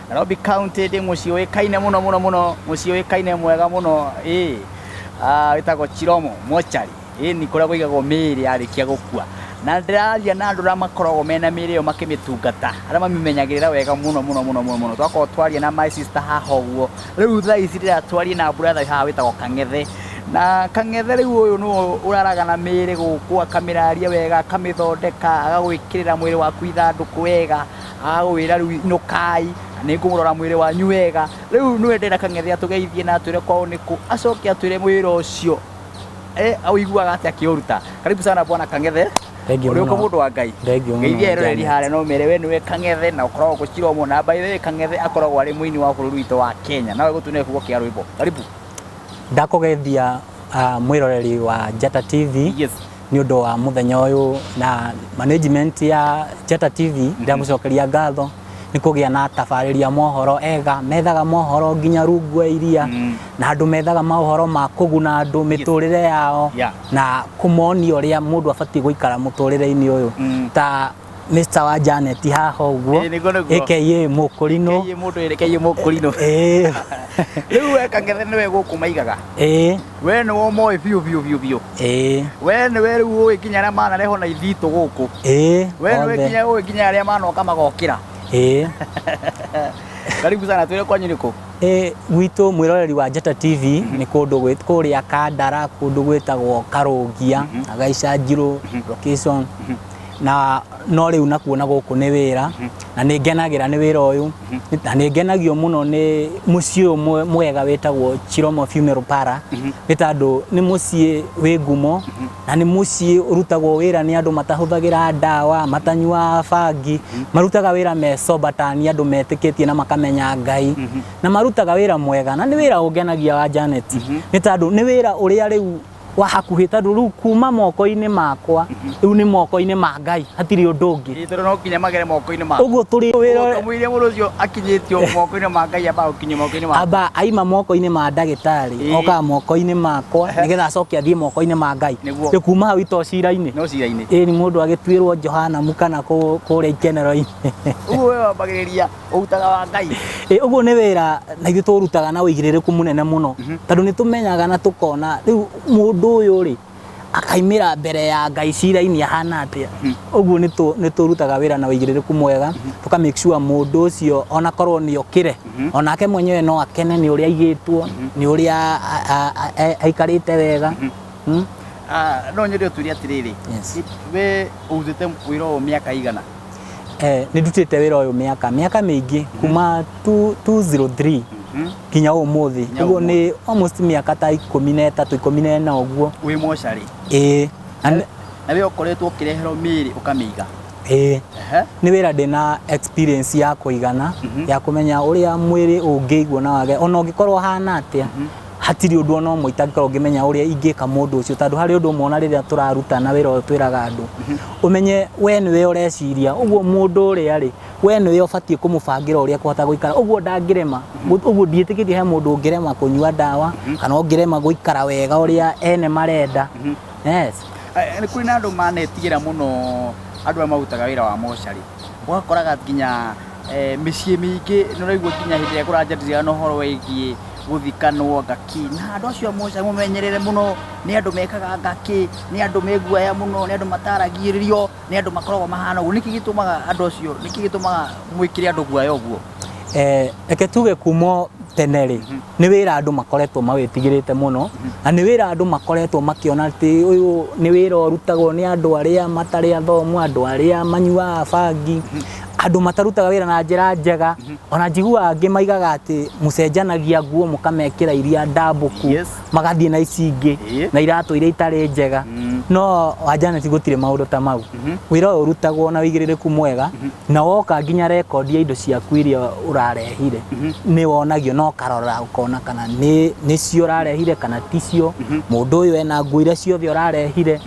Nairobi County ndĩ mũciĩ ũĩkaine mũno mũno mũno, mũciĩ ũĩkaine mwega mũno ĩĩ, wĩtagwo Chiromo Mortuary. Ĩni kũrĩa kũigagwo mĩĩrĩ yarĩkia gũkua. Na ndĩraria na andũ arĩa makoragwo mena mĩĩrĩ ĩyo makĩmĩtungata, arĩa mamĩmenyagĩrĩra wega mũno mũno mũno mũno mũno. Twakorwo twaria na my sister haha ũguo, rĩu thaa ici ndĩrenda twarie na brother haha wĩtagwo Kang'ethe. Na Kang'ethe rĩu ũyũ nĩwe ũraraga na mĩĩrĩ gũkũ, akamĩraria wega, akamĩthondeka, agagwĩkĩrĩra mwĩrĩ waku ithandũkũ wega, agagwĩra rĩu inũkai, nĩngũrora mwĩrĩ wanyu wega. Rĩu nĩwe ndĩrenda Kang'ethe atũgeithie na atwĩre kwao nĩkũ, acoke atwĩre wĩra ũcio ũiguaga atĩa akĩũruta. Karibu sana bwana Kang'ethe. Thank you Ũrĩ ũkũ mũno. mũndũ wa Ngai. Thank you mũno, Ngeithia eroreri Janet. harĩa no mere we nĩwe Kang'ethe na ũkoragwo gũ Chiromo na by the way Kang'ethe akoragwo arĩ mũini wa bũrũri witũ wa Kenya. Nawe gũtune kiugo kĩa rwĩmbo. Karibu. Ndakũgeithia mwĩroreri wa Njata TV Yes. nĩ ũndũ wa mũthenya ũyũ na management ya Njata TV ndamũcokeria ngatho nĩ kũgĩa na atabarĩri a mohoro ega methaga mohoro nginya rungu wa iria na andũ methaga mohoro ma kũguna andũ mĩtũrĩre yao Yeah. na kũmonia ũrĩa mũndũ abatiĩ gũikara mũtũrĩre-inĩ ũyũ ta Mr. wa Janet haha ũguo Ĩĩ, nĩguo, nĩguo. aka Mũkũrinũ Keiye mũndũ ĩrĩ keiye Mũkũrinũ. ĩĩ Rĩu we Kang'ethe nĩwe gũkũ maigaga. ĩĩ We nĩwe ũmoĩ biũ biũ biũ biũ. ĩĩ We nĩwe rĩu ũĩ nginya arĩa manarehwo na ithitũ gũkũ. ĩĩ We nĩwe othe nginya ũĩ nginya arĩa manoka magokĩra. ĩĩ Karibu sana twĩre kwanyu nĩkũ? Ĩ gwitũ mwĩroreri wa Njata TV nĩ kũndũ kũrĩa Kandara kũndũ gwĩtagwo Karũngia na Gaicanjirũ location. Na no rĩu nakuo na gũkũ nĩ wĩra, na nĩ ngenagĩra nĩ wĩra ũyũ, na nĩ ngenagio mũno nĩ mũciĩ ũyũ mwega wĩtagwo Chiromo Funeral Parlour, nĩ tondũ nĩ mũciĩ wĩ ngumo na nĩ mũciĩ ũrutagwo wĩra nĩ andũ matahũthagĩra ndawa, matanyuaga bangi, marutaga wĩra me sober ta ni andũ metĩkĩtie na makamenya Ngai, na marutaga wĩra mwega, na nĩ wĩra ũngenagia wa Janet, nĩ tondũ nĩ wĩra ũrĩa rĩu wa hakuhĩ, tondũ rĩu kuma moko-inĩ makwa rĩu nĩ moko-inĩ ma Ngai, hatirĩ ũndũ ũngĩ. Ĩ, tondũ no nginya magere moko-inĩ maku. Ũguo tũrĩ wĩra Kamũiria mũndũ ũcio akinyĩtio moko-inĩ ma Ngai ambaga gũkinyio moko-inĩ maku. Amba aima moko-inĩ ma ndagĩtarĩ, okaga moko-inĩ makwa nĩgetha acoke athiĩ moko-inĩ ma Ngai. Nĩguo. Rĩu kuma hau ito cira-inĩ. No cira-inĩ. Ĩ, nĩ mũndũ agĩtuĩrwo Johanamu kana kũrĩa ikenero-inĩ. Ũguo we wambagĩrĩria ũrutaga wa Ngai. Ĩ, ũguo nĩ wĩra na ithuĩ tũrutaga na ũigĩrĩrĩku mũnene mũno, tondũ nĩ tũmenyaga na tũkona rĩu mũndũ ũyũ rĩ akaimĩra mbere ya Ngai cira-inĩ ahana atĩa. Ũguo nĩ tũrutaga wĩra na ũigĩrĩrĩku mwega, tũka make sure mũndũ ũcio onakorwo nĩ okĩre, onake mwenyewe no akene nĩ ũrĩa aigĩtwo, nĩ ũrĩa aikarĩte wega. No nyende ũtwĩre atĩrĩrĩ, we ũrutĩte wĩra ũyũ mĩaka igana? Nĩ ndutĩte wĩra ũyũ mĩaka mĩingĩ, kuma 203 nginya ũmũthĩ. Nginya Ũguo nĩ almost mĩaka ta 13, 14 ũguo. Wĩ mocarĩ? Ĩĩ. Na we ũkoretwo ũkĩreherwo mĩĩrĩ ũkamĩiga? Ĩĩ. Nĩ wĩra ndĩna experience ya kũigana, ya kũmenya ũrĩa mwĩrĩ ũngĩigwo na wage, ona ũngĩkorwo ũhana atĩa, hatirĩ ũndũ ona ũmwe itangĩkorwo ngĩmenya ũrĩa ingĩka mũndũ ũcio, tondũ harĩ ũndũ ũmwe ona rĩrĩa tũrarutana wĩra ũyũ twĩraga andũ, ũmenye we nĩwe ũreciria, ũguo mũndũ ũrĩa rĩ, we nĩwe ũbatiĩ kũmũbangĩra ũrĩa ekũhota gũikara, ũguo ndangĩrema, ũguo ndiĩtĩkĩtie he mũndũ ũngĩrema kũnyua ndawa, kana ũngĩrema gũikara wega ũrĩa ene marenda. Yes. Nĩ kũrĩ na andũ manetigĩra mũno andũ arĩa marutaga wĩra wa mocarĩ, ũgakoraga nginya mĩciĩ mĩingĩ nĩ ũraigua nginya hĩndĩ ĩrĩa kũranjadiliana ũhoro wĩgiĩ gũthikanwo ngaki, na andũ acio a mocarĩ mũmenyerere mũno, nĩ andũ mekaga ngaki, nĩ andũ me guoya mũno, nĩ andũ mataragĩrĩrio, nĩ andũ makoragwo mahana ũguo. Nĩkĩ gĩtũmaga andũ acio, nĩkĩ gĩtũmaga mwĩkĩre andũ guoya ũguo? Reke tuge kuma tene rĩ, nĩ wĩra andũ makoretwo mawĩtigĩrĩte mũno, na nĩ wĩra andũ makoretwo makĩona atĩ ũyũ nĩ wĩra ũrutagwo nĩ andũ arĩa matarĩ athomu, andũ arĩa manyuaga bangi, andũ matarutaga wĩra na njĩra njega. Ona njiguaga angĩ maigaga atĩ mũcenjanagia nguo mũkamekĩra iria ndambũku, magathiĩ na ici ingĩ, na iratũ iria itarĩ njega. No wa Janet gũtirĩ maũndũ ta mau. Wĩra ũyũ ũrutagwo na ũigĩrĩrĩku mwega, na woka nginya rekondi ya indo ciaku iria ũrarehire, nĩ wonagio na ũkarora ũkona kana nĩcio ũrarehire kana ticio, mũndũ ũyũ ena nguo iria ciothe ũrarehire.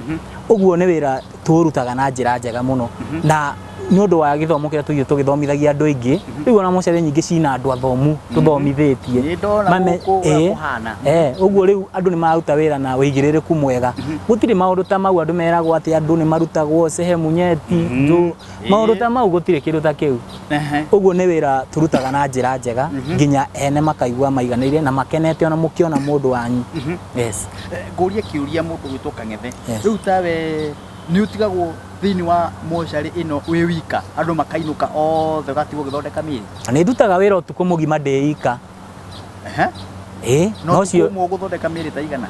Ũguo nĩ wĩra tũrutaga na njĩra njega mũno, na nĩ ũndũ wa gĩthomo kĩrĩa tũthiĩ tũgĩthomithagia andũ aingĩ, rĩu ona mocarĩ nyingĩ cina andũ athomu tũthomithĩtie. Nĩ ndona gũkũ ũrĩa kũhana. Ũguo rĩu andũ nĩ mararuta wĩra na ũigĩrĩrĩku mwega. Gũtirĩ maũndũ ta mau andũ meragwo atĩ andũ nĩ marutagwo sehemu nyeti, maũndũ ta mau gũtirĩ kĩndũ ta kĩu. Ũguo nĩ wĩra tũrutaga na njĩra njega, nginya ene makaigua maiganĩire na makenete ona mũkĩona mũndũ wanyu. Yes. Ngũrie kĩũria mũndũ gwĩtwo Kang'ethe. Rĩu tawe nĩ ũtigagwo thĩinĩ wa mocarĩ ĩno wĩ wika, andũ makainũka othe ũgatigwo ũgĩthondeka mĩĩrĩ? Nĩ ndutaga wĩra ũtukũ mũgima ndĩ ika. Ĩĩ, No no ũtukũ ũcio ũmwe ũgũthondeka mĩĩrĩ ta igana?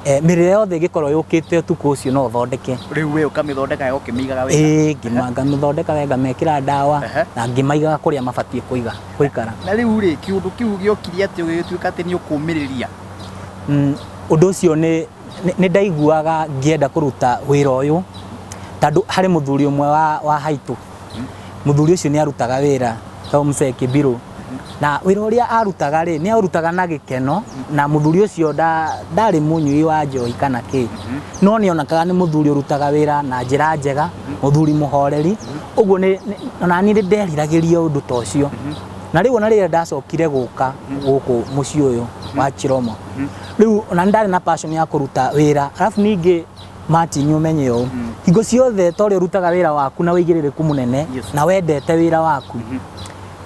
Mĩĩrĩ yothe ĩngĩkorwo yũkĩte ũtukũ ũcio no ũthondeke. Rĩu we ũkamĩthondeka wega ũkĩmĩigaga wega? Ĩĩ, ngamĩthondeka wega, ngamekĩra ndawa, na ngĩmaigaga kũrĩa mabatiĩ gũikara. Na rĩu rĩ, kĩũndũ kĩu gĩokire atĩ ũgĩgĩtuĩka atĩ nĩ ũkũmĩrĩria? Ũndũ ũcio nĩ ndaiguaga ngĩenda kũruta wĩra ũyũ, tondũ harĩ mũthuri ũmwe wa haitũ. Mũthuri ũcio nĩ arutaga wĩra ta Mzee Kibiru. Na wĩra ũrĩa arutaga rĩ, nĩ aũrutaga na gĩkeno, na mũthuri ũcio ndarĩ mũnyui wa njohi kana kĩ. No nĩ onekaga nĩ mũthuri ũrutaga wĩra na njĩra njega, mũthuri mũhoreri. Ũguo ona niĩ nĩ nderiragĩria ũndũ ta ũcio. Na rĩu ona rĩrĩa ndacokire gũka gũkũ mũciĩ ũyũ wa Chiromo, rĩu ona nĩ ndarĩ na passion ya kũruta wĩra. Alafu ningĩ Martin ũmenye ũũ, hingo ciothe ta ũrĩa ũrutaga wĩra waku na ũigĩrĩrĩku mũnene, na wendete wĩra waku,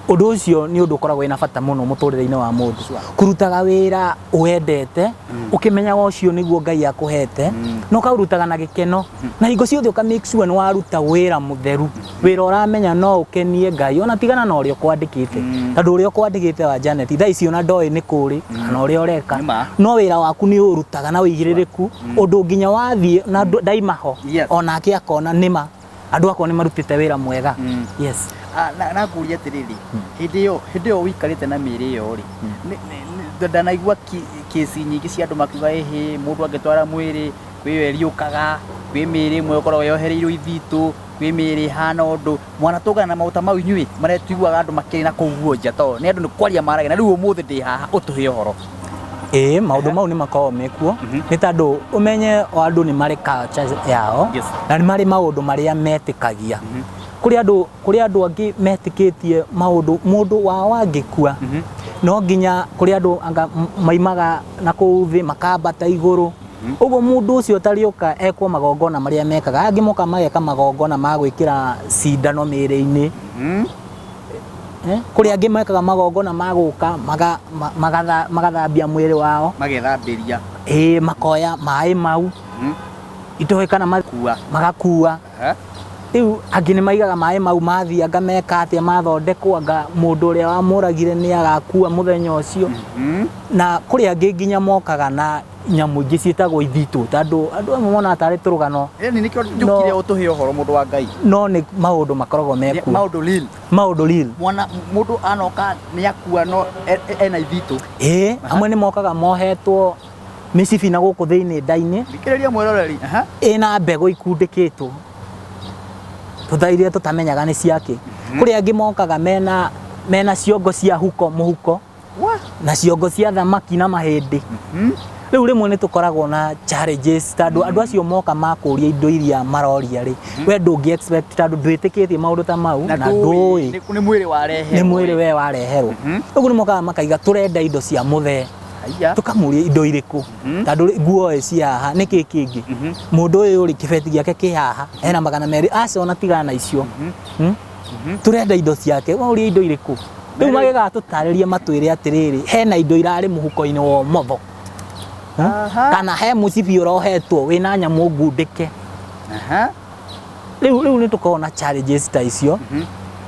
ũndũ ũcio nĩ ũndũ ũkoragwo wĩna bata mũno mũtũrĩre-inĩ wa mũndũ. Kũrutaga wĩra ũwendete, ũkĩmenyaga ũcio nĩguo Ngai akũhete, na ũkaũrutaga na gĩkeno, na hingo ciothe ũka make sure nĩ waruta wĩra mũtheru, wĩra ũramenya no ũkenie Ngai, ona tigana na ũrĩa ũkwandĩkĩte. Tondũ ũrĩa ũkwandĩkĩte wa Janet, thaa ici ona ndoĩ nĩ kũrĩ, kana ũrĩa ũreka. No wĩra waku nĩ ũrutaga na ũigĩrĩrĩku, ũndũ nginya wathiĩ na ndaima ho, onake akona nĩma. Andũ akwa nĩ marutĩte wĩra mwega. Yes. Ah, na ngũria atĩrĩrĩ, hĩndĩ ĩyo ũikarĩte na mĩĩrĩ ĩyo rĩ, ndanaigua kĩci nyingĩ cia andũ makiuga ĩhĩ, mũndũ angĩtwara mwĩrĩ kwĩ ĩyo ĩriũkaga, kwĩ mĩĩrĩ ĩmwe ĩkoragwo yohereirwo ithitũ, kwĩ mĩĩrĩ ĩhana ũndũ. Mwanatũngana na maũndũ ta mau inyuĩ marĩa tuiguaga andũ makĩrĩ na kũu guonja, tondũ nĩ andũ nĩ kwaria maragia, na rĩu ũmũthĩ ndĩ haha ũtũhe ũhoro. Ĩĩ, maũndũ mau nĩ makoragwo mekuo, nĩ tondũ ũmenye o andũ nĩ marĩ culture yao na nĩ marĩ maũndũ marĩa metĩkagia. Kũrĩ andũ angĩ metĩkĩtie maũndũ, mũndũ wao angĩkua no nginya, kũrĩ andũ anga maimaga na kũu thĩ makambata igũrũ. Ũguo mũndũ ũcio ũtarĩũka ekwo magongona marĩa mekaga, angĩ moka mageka magongona ma gwĩkĩra cindano mĩĩrĩ-inĩ. Kũrĩ angĩ mekaga magongona ma gũka magathambia mwĩrĩ wao. Magethambĩria. Ĩĩ, makoya maĩ mau itoĩ kana magakua. Rĩu angĩ nĩ maigaga maĩ mau mathiĩ anga meka atĩa, mathondekwo anga mũndũ ũrĩa wamũragire nĩ agakua mũthenya ũcio. Na kũrĩ angĩ nginya mokaga na nyamũ ingĩ ciĩtagwo ithitũ, tondũ andũ amwe monaga tarĩ tũrũgano. Ĩni nĩkĩo njũkire ũtũhe ũhoro, mũndũ wa Ngai. No nĩ maũndũ makoragwo mekuo. Maũndũ real. Maũndũ real. Mwana mũndũ anoka nĩ akua no ena ithitũ. Ĩĩ, amwe nĩ mokaga mohetwo mĩcibi na gũkũ thĩinĩ nda-inĩ. Thikĩrĩria mwĩroreri. Ĩna mbegũ ikundĩkĩtwo tũtha iria tũtamenyaga nĩ ciakĩ. Kũrĩ angĩ mokaga mena ciongo cia huko mũhuko na ciongo cia thamaki na mahĩndĩ. Rĩu rĩmwe nĩ tũkoragwo na challenges tondũ andũ acio moka makũria indo iria maroria rĩ, we ndũngĩ expect tondũ ndwĩtĩkĩtie maũndũ ta mau na ndũĩ nĩ mwĩrĩ wareherwo. Nĩ mwĩrĩ we wareherwo. Ũguo nĩ mokaga makaiga tũrenda indo cia mũthee. Tũkamũria indo irĩkũ, tondũ nguo ĩ cia haha, nĩkĩ kĩngĩ? Mũndũ ũyũ rĩ, kĩbeti gĩake kĩ haha, ena 200, aca ona tigana na icio. Tũrenda indo ciake, waũria indo irĩkũ? Rĩu magĩgatũtarĩria matwĩre atĩrĩrĩ, hena indo irarĩ mũhuko-inĩ wa ũmotho, kana he mũcibi ũrohetwo wĩna nyamũ ngundĩke. Rĩu nĩ tũkoragwo na challenges ta icio,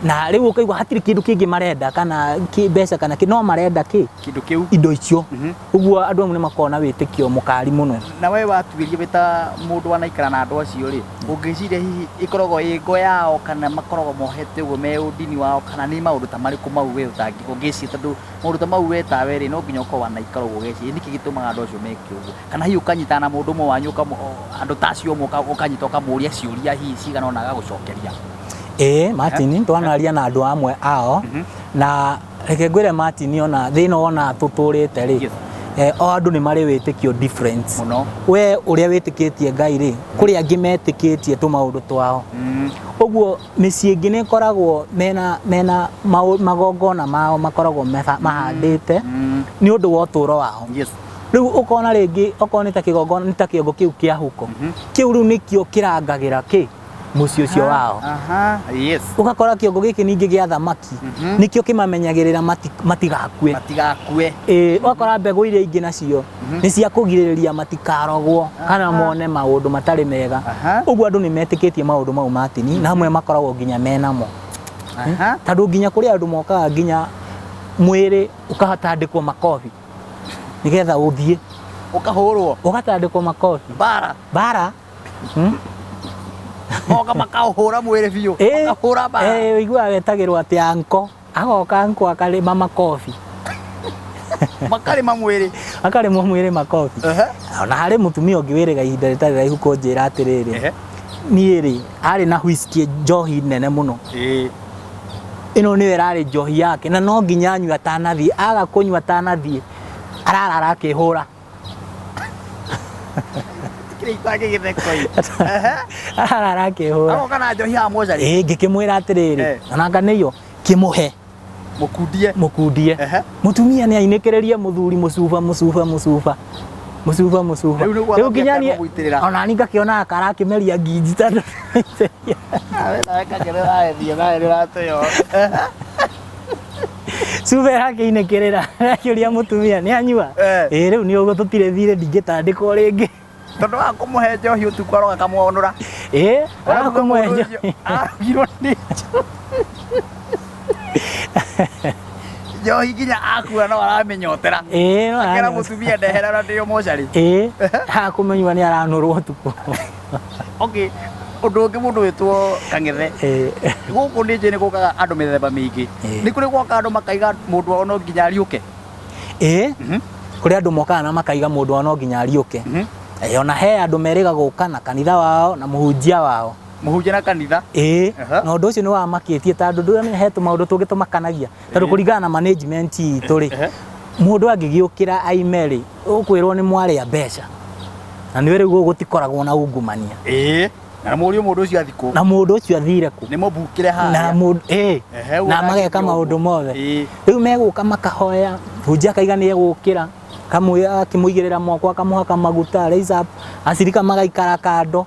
na rĩu ũkaigua hatirĩ kĩndũ kĩngĩ marenda kana mbeca kana kĩ, no marenda kĩ? Kĩndũ kĩu. Indo icio. Ũguo andũ amwe nĩ makoragwo na wĩtĩkio mũkari mũno. Na we watuĩria wĩ ta mũndũ wanaikara na andũ acio rĩ, ũngĩciria hihi ĩkoragwo ĩ ngo yao kana makoragwo mohete ũguo me ũndini wao, kana nĩ maũndũ ta marĩkũ mau we ũngĩciria, tondũ maũndũ ta mau we tawe rĩ, no nginya ũkorwo wanaikara ũguo ũgeciria nĩkĩ gĩtũmaga andũ acio meke ũguo, kana hihi ũkanyitana na mũndũ ũmwe wanyu, andũ ta acio ũmwe ũkanyita ũkamũria ciũria hihi cigana ũna agagũcokeria? Ĩĩ Martin, twanaria na andũ amwe ao, na reke ngwĩre Martin, ona thĩna wona tũtũrĩte rĩ, o andũ nĩ marĩ wĩtĩkio different. Mũno. We ũrĩa wĩtĩkĩtie Ngai rĩ, kũrĩ angĩ metĩkĩtie tũmaũndũ twao. Ũguo mĩciĩ ĩngĩ nĩ ĩkoragwo mena magongona mao makoragwo mahandĩte nĩ ũndũ wa ũtũro wao. Rĩu ũkona rĩngĩ okorwo nĩ ta kĩgongona, nĩ ta kĩongo kĩu kĩa huko, kĩu rĩu nĩkĩo kĩrangagĩra kĩ mũciĩ ũcio wao. Ũgakora kĩongo gĩkĩ ningĩ gĩa thamaki nĩkĩo kĩmamenyagĩrĩra matigakue. Matigakue. Ĩĩ, ũgakora mbegũ iria ingĩ nacio nĩ cia kũgirĩrĩria matikarogwo kana mone maũndũ matarĩ mega. Ũguo andũ nĩ metĩkĩtie maũndũ mau Martin, na amwe makoragwo nginya menamo. Tondũ nginya kũrĩ andũ mokaga nginya mwĩrĩ ũkahatandĩkwo makobi nĩgetha ũthiĩ. Ũkahũrwo. Ũgatandĩkwo makobi. Mbara. Mbara. Moka makaũhũra mwĩrĩ biũ. Makahũra mbara. Ũiguaga wetagĩrwo atĩ anko. Agoka anko akarĩma makobi. Makarĩma mwĩrĩ. Akarĩmwo mwĩrĩ makobi. Ona harĩ mũtumia ũngĩ wĩrĩga ihinda rĩtarĩ raihu kũnjĩra atĩrĩrĩ, niĩ rĩ, arĩ na whisky njohi nene mũno. Ĩno nĩyo ĩrarĩ njohi yake, na no nginya anyue atanathiĩ. Aga kũnyua atanathiĩ, ararara akĩhũra. Ararara akĩhũra. Agoka na njohi ya mocarĩ. Ĩĩ, ngĩkĩmwĩra atĩrĩrĩ, onanga nĩyo, kĩmũhe. Mũkundie. Mũkundie. Mũtumia nĩ ainĩkĩrĩrie mũthuri mũcuba, mũcuba, mũcuba. Mũcuba, mũcuba. Rĩu nĩguo Rĩu nginya athambia niĩ, kũgũitĩrĩra. ona niĩ ngakĩona karakĩmeria nginji tondũ cuba ĩrakĩinĩkĩrĩra, akĩũria mũtumia nĩ anyua? Ĩĩ, rĩu nĩ ũguo tũtirĩ thirĩ, ndingĩtandĩkwo rĩngĩ. Tondũ wa kũmũhe njohi ũtukũ aroka akamwonũra. Ĩĩ, wa kũmũhe njohi. Arogirwo nĩ njohi nginya akua no aramĩnyotera. Ĩĩ, no Akĩra aranyotera. mũtumia ndehera na ndĩo mocarĩ. Ĩĩ, akũmĩnyua nĩ aranũrwo ũtukũ. Okay. Ũndũ ũngĩ mũndũ wĩtwo Kang'ethe, gũkũ nĩ njũĩ nĩ gũkaga andũ mĩthemba mĩingĩ. Nĩ kũrĩ gwoka andũ makaiga mũndũ wao no nginya ariũke? Ĩĩ, kũrĩ andũ mokaga na makaiga mũndũ wao no nginya ariũke. Ona he andũ merĩga gũka na kanitha wao na mũhunjia wao. Mũhunjia na kanitha? Ĩĩ, na ũndũ ũcio nĩ wamakĩtie tondũ ndũramenya he tũmaũndũ tũngĩ tũmakanagia. Tondũ kũringana na management itũ rĩ, mũndũ angĩgĩũkĩra aime rĩ, ũkwĩrwo nĩ mwarĩa mbeca. Na nĩ rĩu gũtikoragwo na ungumania. Ĩĩ, na mũrio mũndũ ũcio athikũ. Na mũndũ ũcio athire kũ? Nĩ mũbukĩre harĩa. Na mũndũ, ĩĩ, na mageka maũndũ mothe. Rĩu megũka makahoya, hunjia akaiga nĩ egũkĩra, akĩmũigĩrĩra moko akamũhaka maguta, raise up, acirika magaikara kando.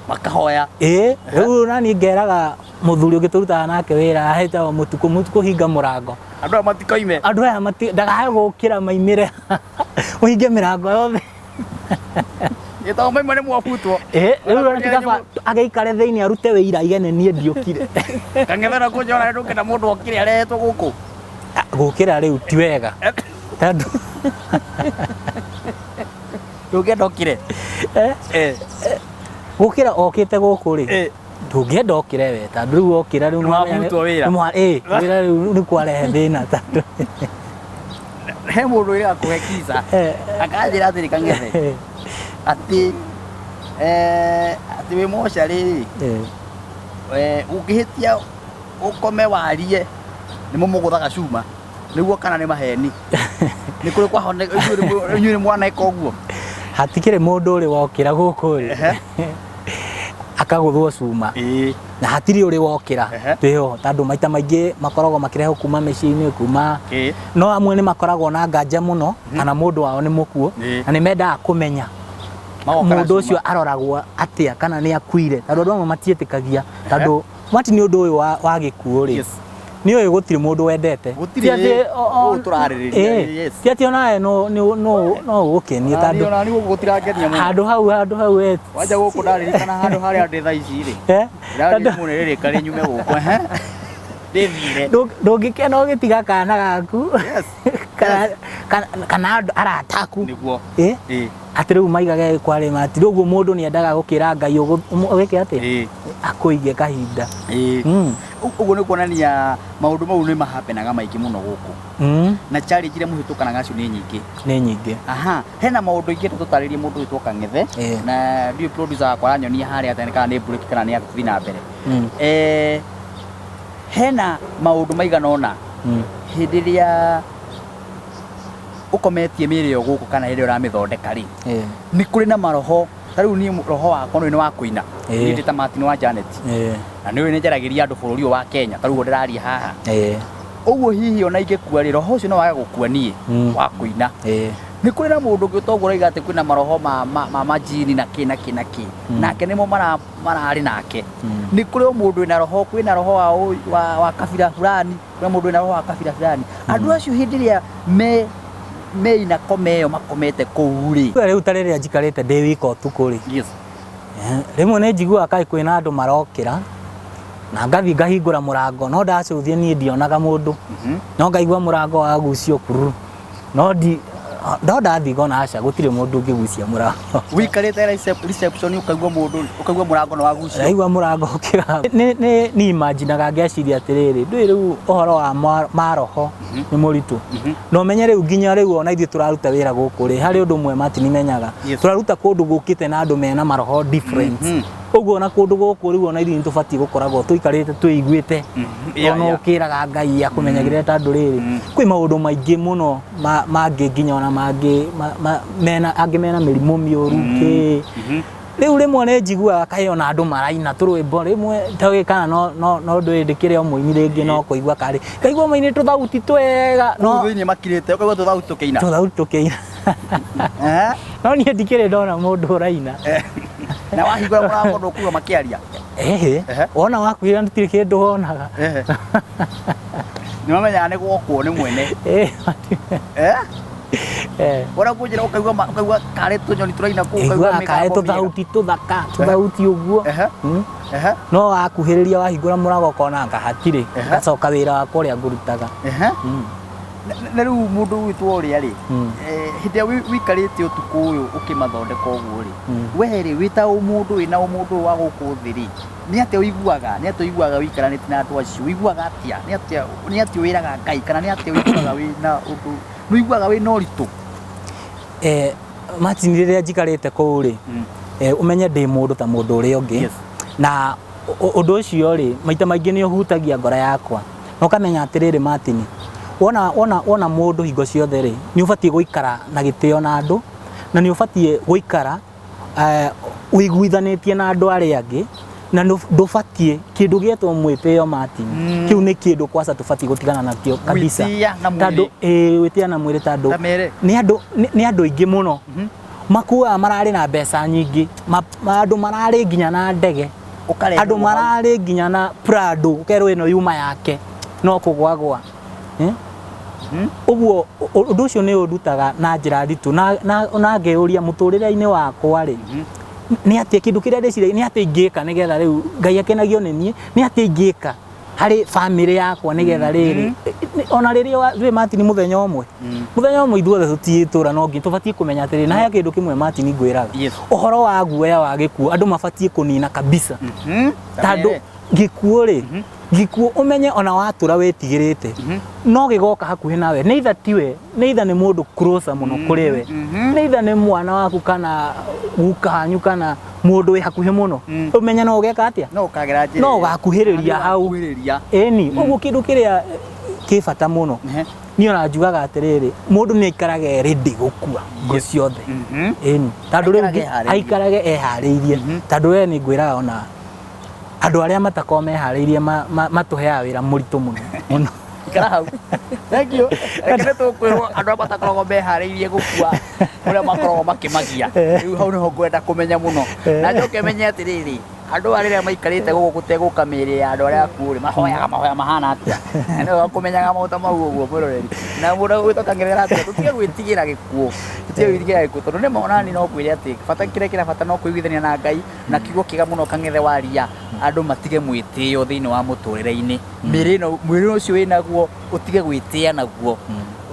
Makahoya. Ĩĩ, rĩu nani ngeraga mũthuri ũngĩ tũrutaga nake wĩra etagwo Mũtukũ, Mũtukũ hinga mũrango. Andũ aya matikoime. Andũ aya ndakae gũkĩra maimĩre. Ũhinge mĩrango yothe. Gĩthomo maima nĩ mwabutwo. Ĩĩ, rĩu ona ti kaba agĩikare thĩinĩ arute wĩira aige nĩ niĩ ndiũkire. Kang'ethe na kũnjora ndũngĩenda mũndũ okire arehetwo gũkũ. Gũkĩra rĩu ti wega. Tondũ Ndũngĩenda okire. Gũkĩra okĩte gũkũ rĩ. Ndũngĩenda okire we tondũ rĩu okĩra rĩu Nĩ wabutwo wĩra. Ĩĩ, wĩra rĩu nĩ kwarehe thĩna tondũ He mũndũ wĩraga kũhe kisa akanjĩra atĩrĩ Kang'ethe atĩ atĩ wĩ mocarĩ rĩ, ũngĩhĩtia ũkome warie nĩ mũmũgũthaga cuma nĩguo kana nĩ maheni. Nĩ kũrĩ kwahone inyuĩ nĩ mwaneka ũguo? Hatikĩrĩ mũndũ ũrĩ wokĩra gũkũ rĩ akagũthwo cuma. Na hatirĩ ũrĩ wokĩra twĩho tondũ maita maingĩ makoragwo makĩrehwo kuma mĩciĩ-inĩ kuma no amwe nĩ makoragwo na nganja mũno kana mũndũ wao nĩ mũkuũ na nĩ mendaga kũmenya mũndũ ũcio aroragwo atĩa kana nĩ akuire tondũ andũ amwe matiĩtĩkagia tondũ Martin ũndũ ũyũ wa gĩkuũ rĩ nĩ ũĩ gũtirĩ mũndũ wendete. Ti atĩ onawe no ũgũkenie tondũ handũ hau handũ hau we wanja gũkũ ndaririkana handũ harĩa ndĩ thaa ici rĩ ndĩraririkana mũno rĩrĩ karĩ nyume gũkũ ndĩthire. Ndũngĩkena ũgĩtiga kana gaku kana andũ arata aku. Nĩguo. Atĩ rĩu maigage kwarĩ mati rĩu ũguo mũndũ nĩ endaga gũkĩra Ngai ũgĩke atĩa akũige kahinda. Ũguo nĩ kuonania maũndũ mau nĩ mahapenaga maingĩ mũno gũkũ. Na challenge iria mũhĩtũkanaga nacio nĩ nyingĩ. Nĩ nyingĩ. Aha, hena maũndũ ingĩenda tũtarĩrie mũndũ wĩtwo Kang'ethe na ndiũĩ producer wakwa aranyonia harĩa atĩa kana nĩ break kana nĩ athiĩ na mbere. Hena maũndũ maigana ũna hĩndĩ ĩrĩa ũkometie mĩĩrĩ ĩyo gũkũ kana hĩndĩ ĩrĩa ũramĩthondeka rĩ, nĩ kũrĩ na maroho. Ta rĩu niĩ roho wakwa nĩ wa kũina. Niĩ ndĩ ta Martin wa Janet. Na nĩ ũĩ nĩ njaragĩria andũ bũrũri ũyũ wa Kenya, ta rĩu ũguo ndĩraria haha. Ũguo hihi ona ingĩkua rĩ, roho ũcio no wage gũkua niĩ wa kũina. Nĩ kũrĩ na mũndũ ũngĩ ũtoguo ũroiga atĩ kwĩna maroho ma majini na kĩ na kĩ na kĩ. Nake nĩmo mararĩ nake. Nĩ kũrĩ o mũndũ wĩna roho, kwĩna roho wa kabira fulani, kwĩna mũndũ wĩna roho wa kabira fulani. Andũ acio hĩndĩ ĩrĩa me meina koma ĩyo makomete kũu rĩ. Rĩu ta rĩrĩa njikarĩte ndĩ wika ũtukũ rĩ. Rĩmwe nĩ njiguaga kaĩ kwĩna andũ marokĩra na ngathiĩ ngahingũra mũrango no ndacũthia niĩ ndionaga mũndũ. No ngaigua mũrango wagucio kururu. No ndi no ndathiĩ ngona aca gũtirĩ mũndũ ũngĩgucia mũrango. Ũikarĩte reception ũkaigua mũndũ ũkaigua mũrango nĩ wagucio. Ndaigua mũrango ũkĩra. Nĩ nĩ nĩ imaginaga ngeciria atĩrĩrĩ ndũĩ rĩu ũhoro wa maroho nĩ mũritũ. Na ũmenye rĩu nginya rĩu ona ithuĩ tũraruta wĩra gũkũ rĩ harĩ ũndũ ũmwe Martin menyaga. Tũraruta kũndũ gũkĩte na andũ mena maroho different. Ũguo ona kũndũ gũkũ rĩu ona ithuĩ nĩ tũbatiĩ gũkoragwo tũikarĩte twĩiguĩte. Ona ũkĩraga Ngai akũmenyagĩrĩre tondũ rĩrĩ kwĩ maũndũ maingĩ mũno mangĩ nginya ona mangĩ mena angĩ mena mĩrimũ mĩũru kĩ. Rĩu rĩmwe nĩ njiguaga kaĩ ona andũ maraina tũrwĩmbo rĩmwe toĩ kana no no ndũĩ ndĩkĩrĩ o mũini rĩngĩ no kũigua karĩ ngaigua mũini tũthauti twega no thĩinĩ makirĩte ũkaigua tũthauti tũkĩina. Tũthauti tũkĩina. No niĩ ndikĩrĩ ndona mũndũ ũraina. Na wahingũra mũrango ndũkũigua makĩaria. Ehe. Wona wakuhĩrĩria gũtirĩ kĩndũ wonaga. Nĩ mamenyaga nĩ gwokwo nĩ mwene. Wona kũnjĩra ũkaigua ũkaigua karĩ tũnyoni tũraina kũu ũkaigua karĩ tũthauti tũthaka tũthauti ũguo. No wakuhĩrĩria wahingũra mũrango ũkona anga hatirĩ. Ngacoka wĩra wakwa ũrĩa ngũrutaga. Na rĩu mũndũ ũgwĩtwo ũrĩa rĩ, Mm. hĩndĩ ĩrĩa wĩikarĩte ũtukũ ũyũ ũkĩmathondeka ũguo rĩ, Mm. we rĩ wĩ ta ũmũndũ wĩna ũmũndũ ũyũ wa gũkũ thĩ rĩ, nĩ atĩa ũiguaga, nĩ atĩa ũiguaga wĩikaranĩtie na andũ acio, ũiguaga atĩa, nĩ atĩa wĩraga Ngai, kana nĩ atĩa ũiguaga wĩna ũndũ, nĩ ũiguaga wĩna ũritũ? Martin, rĩrĩa njikarĩte kũu rĩ, Mm. ũmenye ndĩ mũndũ ta mũndũ ũrĩa ũngĩ. Yes. Na ũndũ ũcio rĩ, maita maingĩ nĩ ũhutagia ngoro yakwa. Na ũkamenya atĩrĩrĩ Martin, wona mũndũ hingo ciothe rĩ, nĩ ũbatiĩ gũikara na gĩtĩo na andũ, na nĩ ũbatiĩ gũikara ũiguithanĩtie na andũ arĩa angĩ, na ndũbatiĩ kĩndũ gĩetwo mwĩtĩo Martin. Mm. Kĩu nĩ kĩndũ kwaca tũbatiĩ gũtigana nakĩo kabisa. Gwĩtĩa na mwĩrĩ. Tondũ, gwĩtĩa na mwĩrĩ tondũ Ta mere. nĩ andũ aingĩ mũno. Mhm. Makuaga mararĩ na mbeca nyingĩ, andũ mararĩ nginya na ndege, Ũkarehwo andũ hau. mararĩ nginya na Prado, ũkerwo ĩno yuma yake no kũgwagwa. Mhm. Ũguo ũndũ ũcio nĩ ũndutaga na njĩra nditũ, na ngeyũria mũtũrĩre-inĩ wakwa rĩ, Mhm. nĩ atĩa kĩndũ kĩrĩa ndĩciragia, nĩ atĩa ingĩka nĩgetha rĩu Ngai akenagio nĩ niĩ, nĩ atĩa ingĩka harĩ bamĩrĩ yakwa nĩgetha rĩrĩ, ona rĩrĩa rĩ Martin mũthenya ũmwe, Mm. mũthenya ũmwe ithuothe tũtiĩtũra, no nginya tũbatiĩ kũmenya atĩrĩ, na he kĩndũ kĩmwe Martin ngwĩraga, Yes. ũhoro wa guoya wa gĩkuũ andũ mabatiĩ kũnina kabisa. Mhm. Ta Tondũ mere. gĩkuũ rĩ, gĩkuũ ũmenye ona watũra wĩtigĩrĩte, Mhm. no gĩgoka hakuhĩ nawe, nĩ either tiwe, nĩ either nĩ mũndũ closer mũno kũrĩ we, Mhm. nĩ either nĩ mwana waku kana guka wanyu kana mũndũ wĩ hakuhĩ mũno, Mm. ũmenye no ũgeka atĩa, No ũkagera njĩra no ĩyo. ũgakuhĩrĩria hau. Ũgakuhĩrĩria. Ĩni, ũguo kĩndũ kĩrĩa kĩ bata mũno, Ehe. niĩ ona njugaga atĩrĩrĩ, mũndũ nĩ aikarage ready gũkua ngo ciothe. Mhm. Ĩni, tondũ rĩu Aikarage eharĩirie. aikarage eharĩirie, Mhm. tondũ we nĩ ngwĩraga ona andũ arĩa matakoragwo meharĩirie matũheaga wĩra mũritũ mũno mũno. Ikara hau. Thank you. Reke nĩ tũkwĩrwo andũ arĩa matakoragwo meharĩirie gũkua ũrĩa makoragwo makĩmagia. Rĩu hau nĩho ngwenda kũmenya mũno. Na njoke menye atĩrĩrĩ, andũ aya rĩrĩa maikarĩte gũkũ gũtegũka mĩĩrĩ ya andũ arĩa akuũ rĩ, mahoyaga mahoya mahana atĩa? Nĩwe kũmenyaga maũndũ ta mau ũguo mwĩroreri. Na mũndũ ũgwĩtwo Kang'ethe atĩa, tũtige gwĩtigĩra gĩkuũ. Tũtige gwĩtigĩra gĩkuũ tondũ nĩma ona niĩ no ngwĩre atĩ bata kĩrĩa kĩra bata no kũiguithania na Ngai, na kiugo kĩega mũno Kang'ethe waria, andũ matige mwĩtĩo thĩinĩ wa mũtũrĩre-inĩ. Mĩĩrĩ ĩno, mwĩrĩ ũcio wĩnaguo ũtige gwĩtĩa naguo.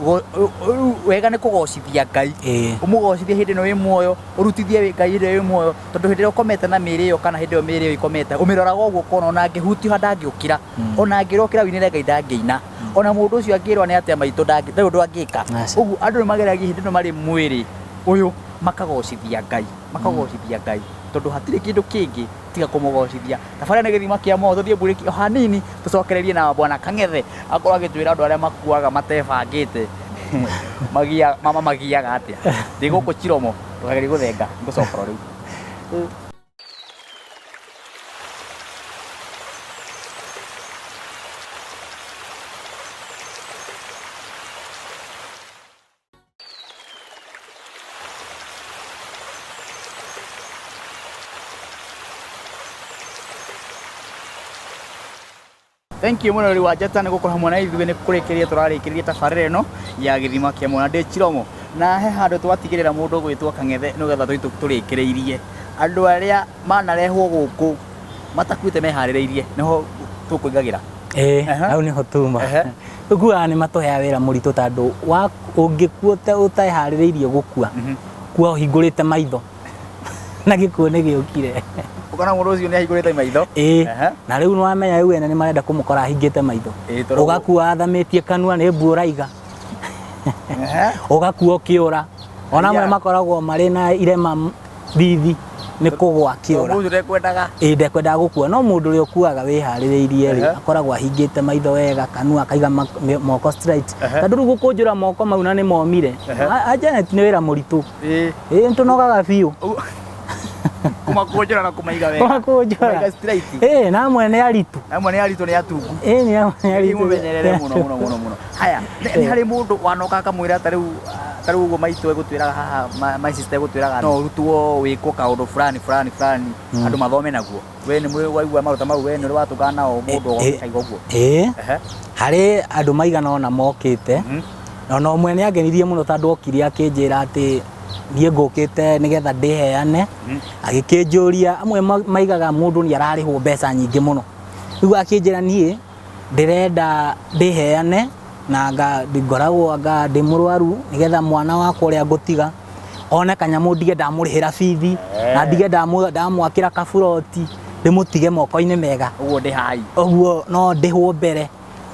Rĩu wega nĩ kũgocithia Ngai. Ĩĩ. Ũmũgocithie hĩndĩ ĩno wĩ muoyo, ũrutithie Ngai hĩndĩ ĩrĩa wĩ muoyo, tondũ hĩndĩ ĩrĩa ũkomete na mĩĩrĩ ĩyo kana hĩndĩ ĩyo mĩĩrĩ ĩyo ĩkomete, ũmĩroraga ũguo ũkona ona angĩhutio ndangĩũkĩra, ona angĩrokĩra ũinĩre Ngai ndangĩina, ona mũndũ ũcio angĩrwo nĩ atĩa maitũ ndarĩ ũndũ angĩka. Aca. Ũguo andũ nĩ mageragia hĩndĩ ĩno marĩ mwĩrĩ ũyũ makagocithia Ngai, makagocithia Ngai, tondũ hatirĩ kĩndũ kĩngĩ tiga kũmũgocithia. Tabarĩra nĩ gĩthima kĩa muoyo, tũthiĩ mburĩki o hanini tũcokererie na bwana Kang'ethe akorwo agĩtwĩra andũ arĩa makuaga matebangĩte mama magiaga atĩa. Ndĩ gũkũ Chiromo, ndũkagerie gũthenga, ngũcoka o rĩu. Thank you mũno rĩu wa Njata nĩ gũkorwo hamwe na ithuĩ nĩ kũrĩkĩrĩria tũrarĩkĩrĩria tabarĩra ĩno ya gĩthima kĩa muoyo. Na ndĩ Chiromo, na he handũ twatigĩrĩra mũndũ ũgwĩtwo Kang'ethe nĩgetha tũthiĩ tũrĩkĩrĩirie. Andũ arĩa manarehwo gũkũ matakuĩte meharĩrĩirie nĩho tũkũingagĩra. Ĩĩ, Aha. hau nĩho tuma. Ehe. Ũguaga nĩ matũheaga wĩra mũritũ tondũ ũngĩkua ũteharĩrĩirie gũkua, Mhm. kua ũhingũrĩte maitho na gĩkuũ nĩ gĩũkire. Ũkona mũndũ ũcio nĩ ahingũrĩte maitho. Ĩĩ, Ehe. na rĩu nĩwamenya rĩu ene nĩ marenda kũmũkora ahingĩte maitho. Ĩĩ, tondũ- Ũgakua athamĩtie kanua nĩ mbu ũraiga. Ehe. Ũgakua ũkĩũra. Ona amwe Aya. makoragwo marĩ na irema thithi nĩ kũgwa Tondũ akĩũra. ũcio ndekwendaga. Ĩĩ, ndekwendaga gũkua, no mũndũ ũrĩa ũkuaga wĩharĩrĩirie rĩ, Ehe. akoragwo ahingĩte maitho wega, kanua akaiga moko straight. Ehe. Tondũ rĩu gũkũnjũra moko mau na nĩ momire. Ehe. Janet nĩ wĩra mũritũ. Ĩĩ. Ĩĩ, nĩtũnogaga biũ. Kũmakũnjũra na kũmaiga wega. Kũmakũnjũra. Kũmaiga straight. Ĩĩ, na amwe nĩ aritũ. Amwe nĩ aritũ nĩ atungu. Ĩĩ, nĩ amwe nĩ aritũ. Mũmenyerere mũno mũno mũno mũno. Haya, nĩ harĩ mũndũ wanoka akamwĩra ta rĩu ta rĩu ũguo maitũ egũtwĩraga haha, my sister egũtwĩraga no ũrutwo wĩkwo kaũndũ fulani fulani fulani, andũ mathome naguo. We nĩ waigua maũndũ ta mau, we nĩ ũrĩ watũngana nao mũndũ akaigua ũguo? Ĩĩ, Ehe. harĩ andũ maigana ũna mokĩte, Mhm. na ũmwe nĩ angenirie mũno tondũ okire akĩnjĩra atĩ niĩ ngũkĩte nĩgetha ndĩheane, agĩkĩnjũria, amwe maigaga mũndũ nĩ ararĩhwo mbeca nyingĩ mũno. Rĩu akĩnjĩra niĩ ndĩrenda ndĩheane Na anga ngoragwo anga ndĩ mũrwaru nĩgetha mwana wakwa ũrĩa ngũtiga one kanyamũ, ndige ndamũrĩhĩra bithi na ndige ndamwakĩra kaburoti, ndĩmũtige moko-inĩ mega. Ũguo ndĩ hai. Ũguo no ndĩhwo mbere.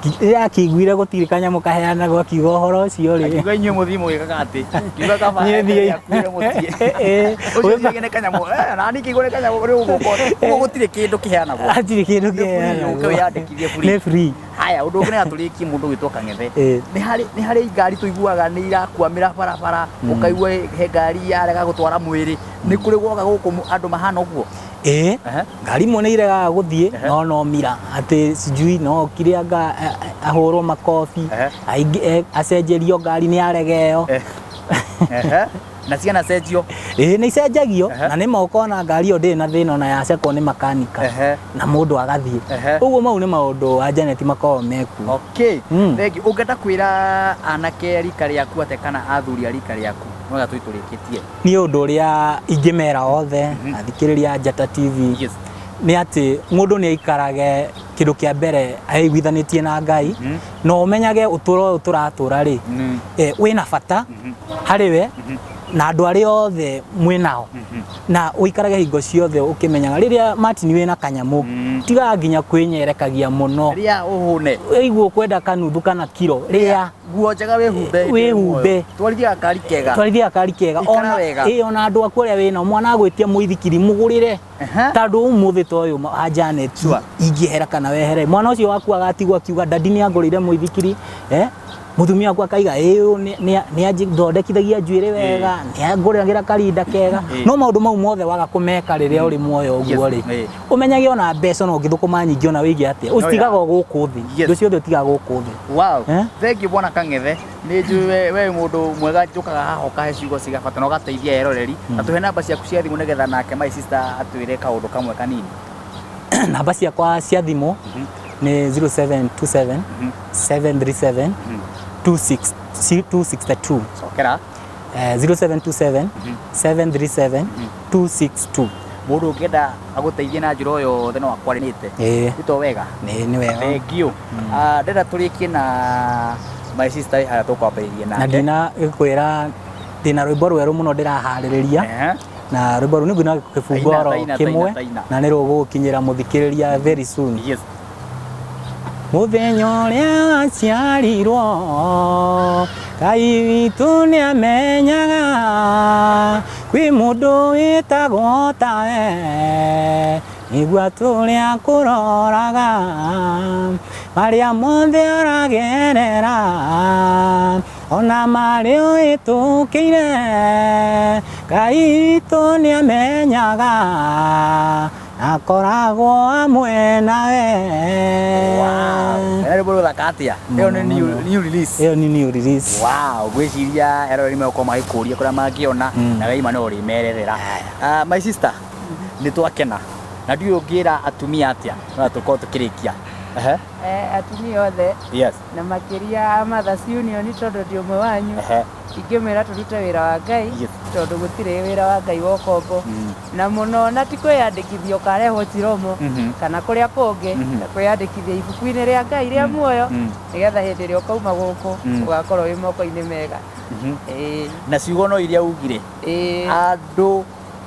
Rĩrĩa akĩiguire gũtirĩ kanyamũ kaheanagwo, akiuga ũhoro ũcio rĩ, Akiuga inyuĩ mũthiĩ mũgĩkaga atĩ kiuga kaba Niĩ thiĩ- akuire mũthiĩ. Eh, Ũcio thiĩ nĩ kanyamũ, na niĩ kĩigua nĩ kanyamũ rĩu ũguo ũguo gũtirĩ kĩndũ kĩheanagwo. Hatirĩ kĩndũ Nĩ free, kĩheanagwo. ũke wĩyandĩkithie free. Nĩ free. Haya, ũndũ ũngĩ nĩ atũrĩkie mũndũ gwĩtwo Kang'ethe. Nĩ harĩ ngari tũiguaga nĩ irakwamĩra barabara, ũkaigua he ngari yarega gũtwara mwĩrĩ. Nĩ kũrĩ gwoka gũkũ andũ mahana ũguo? Ĩĩ. Ngari imwe nĩ iregaga gũthiĩ, no mira atĩ sijui no okire anga ahũrwo makobi, aingĩ acenjerio ngari nĩ arega ĩyo. Na ciana cenjio? Ĩĩ, nĩ icenjagio. Na nĩ ma ũkona ngari ĩyo ndĩrĩ na thĩna ona yacekwo nĩ makanika na mũndũ agathiĩ. Ũguo mau nĩ maũndũ wa Janet makoragwo mekuo. Okay. Thank you. Ũngĩenda kwĩra anake a rika rĩaku atĩa kana athuri a rika rĩaku mwega tũitũrĩkĩtie? Niĩ ũndũ ũrĩa ingĩmera othe athikĩrĩria a Njata TV nĩ atĩ mũndũ nĩ aikarage kĩndũ kĩa mbere aiguithanĩtie na Ngai, na ũmenyage ũtũũro ũyũ tũratũra rĩ, wĩna bata harĩ we na andũ arĩa othe mwĩ nao, na ũikarage hingo ciothe ũkĩmenyaga rĩrĩa Martin wĩna kanyamũ, tigaga nginya kwĩnyerekagia mũno. Rĩa ũhũne. Ũigua ũkwenda kanuthu kana kiro, rĩa. Nguo njega wĩhumbe. Wĩhumbe. Twarithia gakari kega. Twarithia gakari kega. Ikara Ona wega. Ĩ, ona andũ aku arĩa wĩnao, mwana agwĩtia mũithikiri, mũgũrĩre, tondũ ũmũthĩ ta ũyũ wa Janet ingĩehera kana wehere, mwana ũcio waku agatigwo akiuga, "Daddy nĩ angũrĩire mũithikiri," mũtumia waku akaiga, "Ĩ, ũyũ nĩ anjithondekithagia njuĩrĩ wega, nĩ angũragĩra karinda kega." No maũndũ mau mothe waga kũmeka rĩrĩa ũrĩ muoyo ũguo rĩ, ũmenyage ona mbeca ona ũngĩthũkũma nyingĩ ona wĩige atĩa, ũcitigaga o gũkũ thĩ. Indo ciothe ũtigaga gũkũ thĩ. Wow. Thank you, bwana Kang'ethe. Nĩ njũĩ we wĩ mũndũ mwega, njũkaga haha ũkahe ciugo ciga bata na ũgateithia eroreri. Na tũhe namba ciaku cia thimũ nĩgetha nake my sister atwĩre kaũndũ kamwe kanini. Namba ciakwa cia thimũ nĩ 0727 737 26 262. Cokera. 0727 737 262. Mũndũ ũngĩenda agũteithie na njĩra o yothe no akwaranĩte. Ĩĩ. Ito wega. Nĩ wega. Thank you. Ah, ndĩrenda tũrĩkie na my sister wĩ harĩa tũkwambĩrĩria Na nake. ndina gĩkwĩra ndĩna rwĩmbo rwerũ mũno ndĩraharĩrĩria, na rwĩmbo rũu nĩngwina kĩbungo Taina, oro taina, kĩmwe, taina, taina. na nĩ rũgũkinyĩra mũthikĩrĩria very soon. Mũthenya ũrĩa waciarirwo, Ngai witũ nĩamenyaga kwĩ mũndũ wĩtagwo tawe, nĩguo atũre akũroraga marĩa mothe ũragerera, ona marĩa ũhĩtũkĩire. Ngai witũ nĩamenyaga na akoragwo hamwe nawe. Wow. Ena rwĩmbo rũthaka atĩa. Ĩyo nĩ new release. Ĩyo nĩ new release. Wow, ngwĩciria eroreri megũkorwo magĩkũria kũrĩa mangĩona na weima no ũrĩmerethera. Ah, my sister, nĩ twakena na ndiũĩ ũngĩra atumia atĩa no tũkorwo tũkĩrĩkia. Ehe. Atumia othe na makĩria a Mothers Union, tondũ ndi ũmwe wanyu, ingĩmwĩra tũrute wĩra wa Ngai, tondũ gũtirĩ wĩra wa Ngai wa ũkombo, na mũno na ti kwĩyandĩkithia ũkarehwo Chiromo kana kũrĩa kũngĩ, na kwĩyandĩkithia ibuku-inĩ rĩa Ngai rĩa muoyo, nĩgetha hĩndĩ ĩrĩa ũkauma gũkũ ũgakorwo wĩ moko-inĩ mega. Ĩĩ. Na ciugo no iria ugire, andũ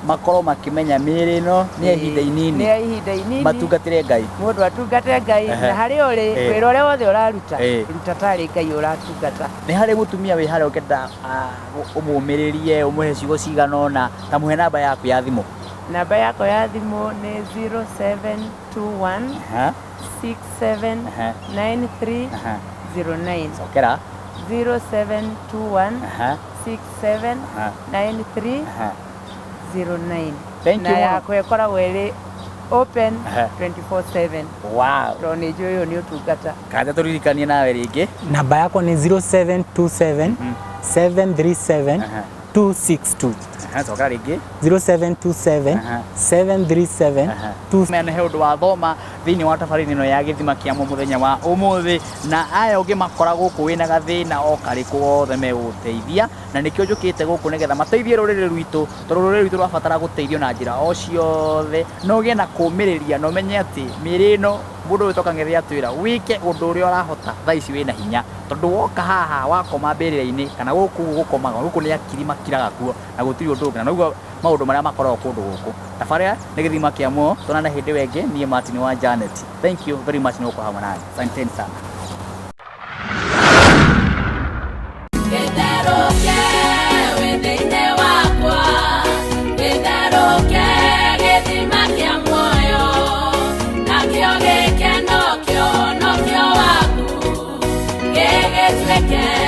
makorwo makĩmenya mĩĩrĩ ĩno nĩ ya ihinda inini. Nĩ ya ihinda inini. Matungatĩre Ngai. Mũndũ atungate Ngai, na harĩa ũrĩ, wĩra ũrĩa wothe ũraruta, ruta tarĩ Ngai ũratungata. Nĩ harĩ mũtumia wĩ harĩa ũngĩenda ũmũmĩrĩrie, ũmũhe ciugo cigana ũna, ta mũhe namba yaku ya thimũ. Namba yakwa ya thimũ nĩ 0721 67 93 09. Cokera. 0721 67 93 09. Thank Na you mũno. Yakwa ĩkoragwo ĩrĩ open 24/7, tondũ nĩ njũĩ ũyũ nĩ ũtungata. Kanja tũririkanie nawe rĩngĩ. Namba yakwa nĩ 0727 737 262. Cokera rĩngĩ. 0727 737 2 Mena he ũndũ wathoma thĩinĩ wa tabarĩra ĩno ya gĩthima kĩa mũthenya wa ũmũthĩ, na aya ũngĩ makora gũkũ wĩna gathĩna o karĩkũ othe megũgũteithia, na nĩkĩo njũkĩte gũkũ nĩgetha mateithie rũrĩrĩ rwitũ, tondũ rũrĩrĩ rwitũ rwabatara gũteithio na njĩra o ciothe, na ũgĩe na kũmĩrĩria na ũmenye atĩ mĩĩrĩ ĩno mũndũ ũyũ toka Kang'ethe atwĩra wĩke ũndũ ũrĩa ũrahota thaa ici wĩna hinya. Tondũ woka haha wakoma mbĩrĩra-inĩ kana gũkũ ũguo gũkomagwo, gũkũ nĩ akiri makiraga kuo na gũtirĩ ũndũ ũngĩ. Na noguo maũndũ marĩa makoragwo kũndũ gũkũ. Tabarĩra nĩ gĩthima kĩa muoyo, tuonane hĩndĩ ĩyo ĩngĩ. Niĩ Martin wa Janet. Thank you very much nĩ gũkorwo hamwe naniĩ. Asanteni sana. Gĩtherũke wĩ thĩinĩ wakwa, gĩtherũke gĩthima kĩa muoyo, nakĩo gĩkeno kĩonokio waku, gĩgĩtuĩke.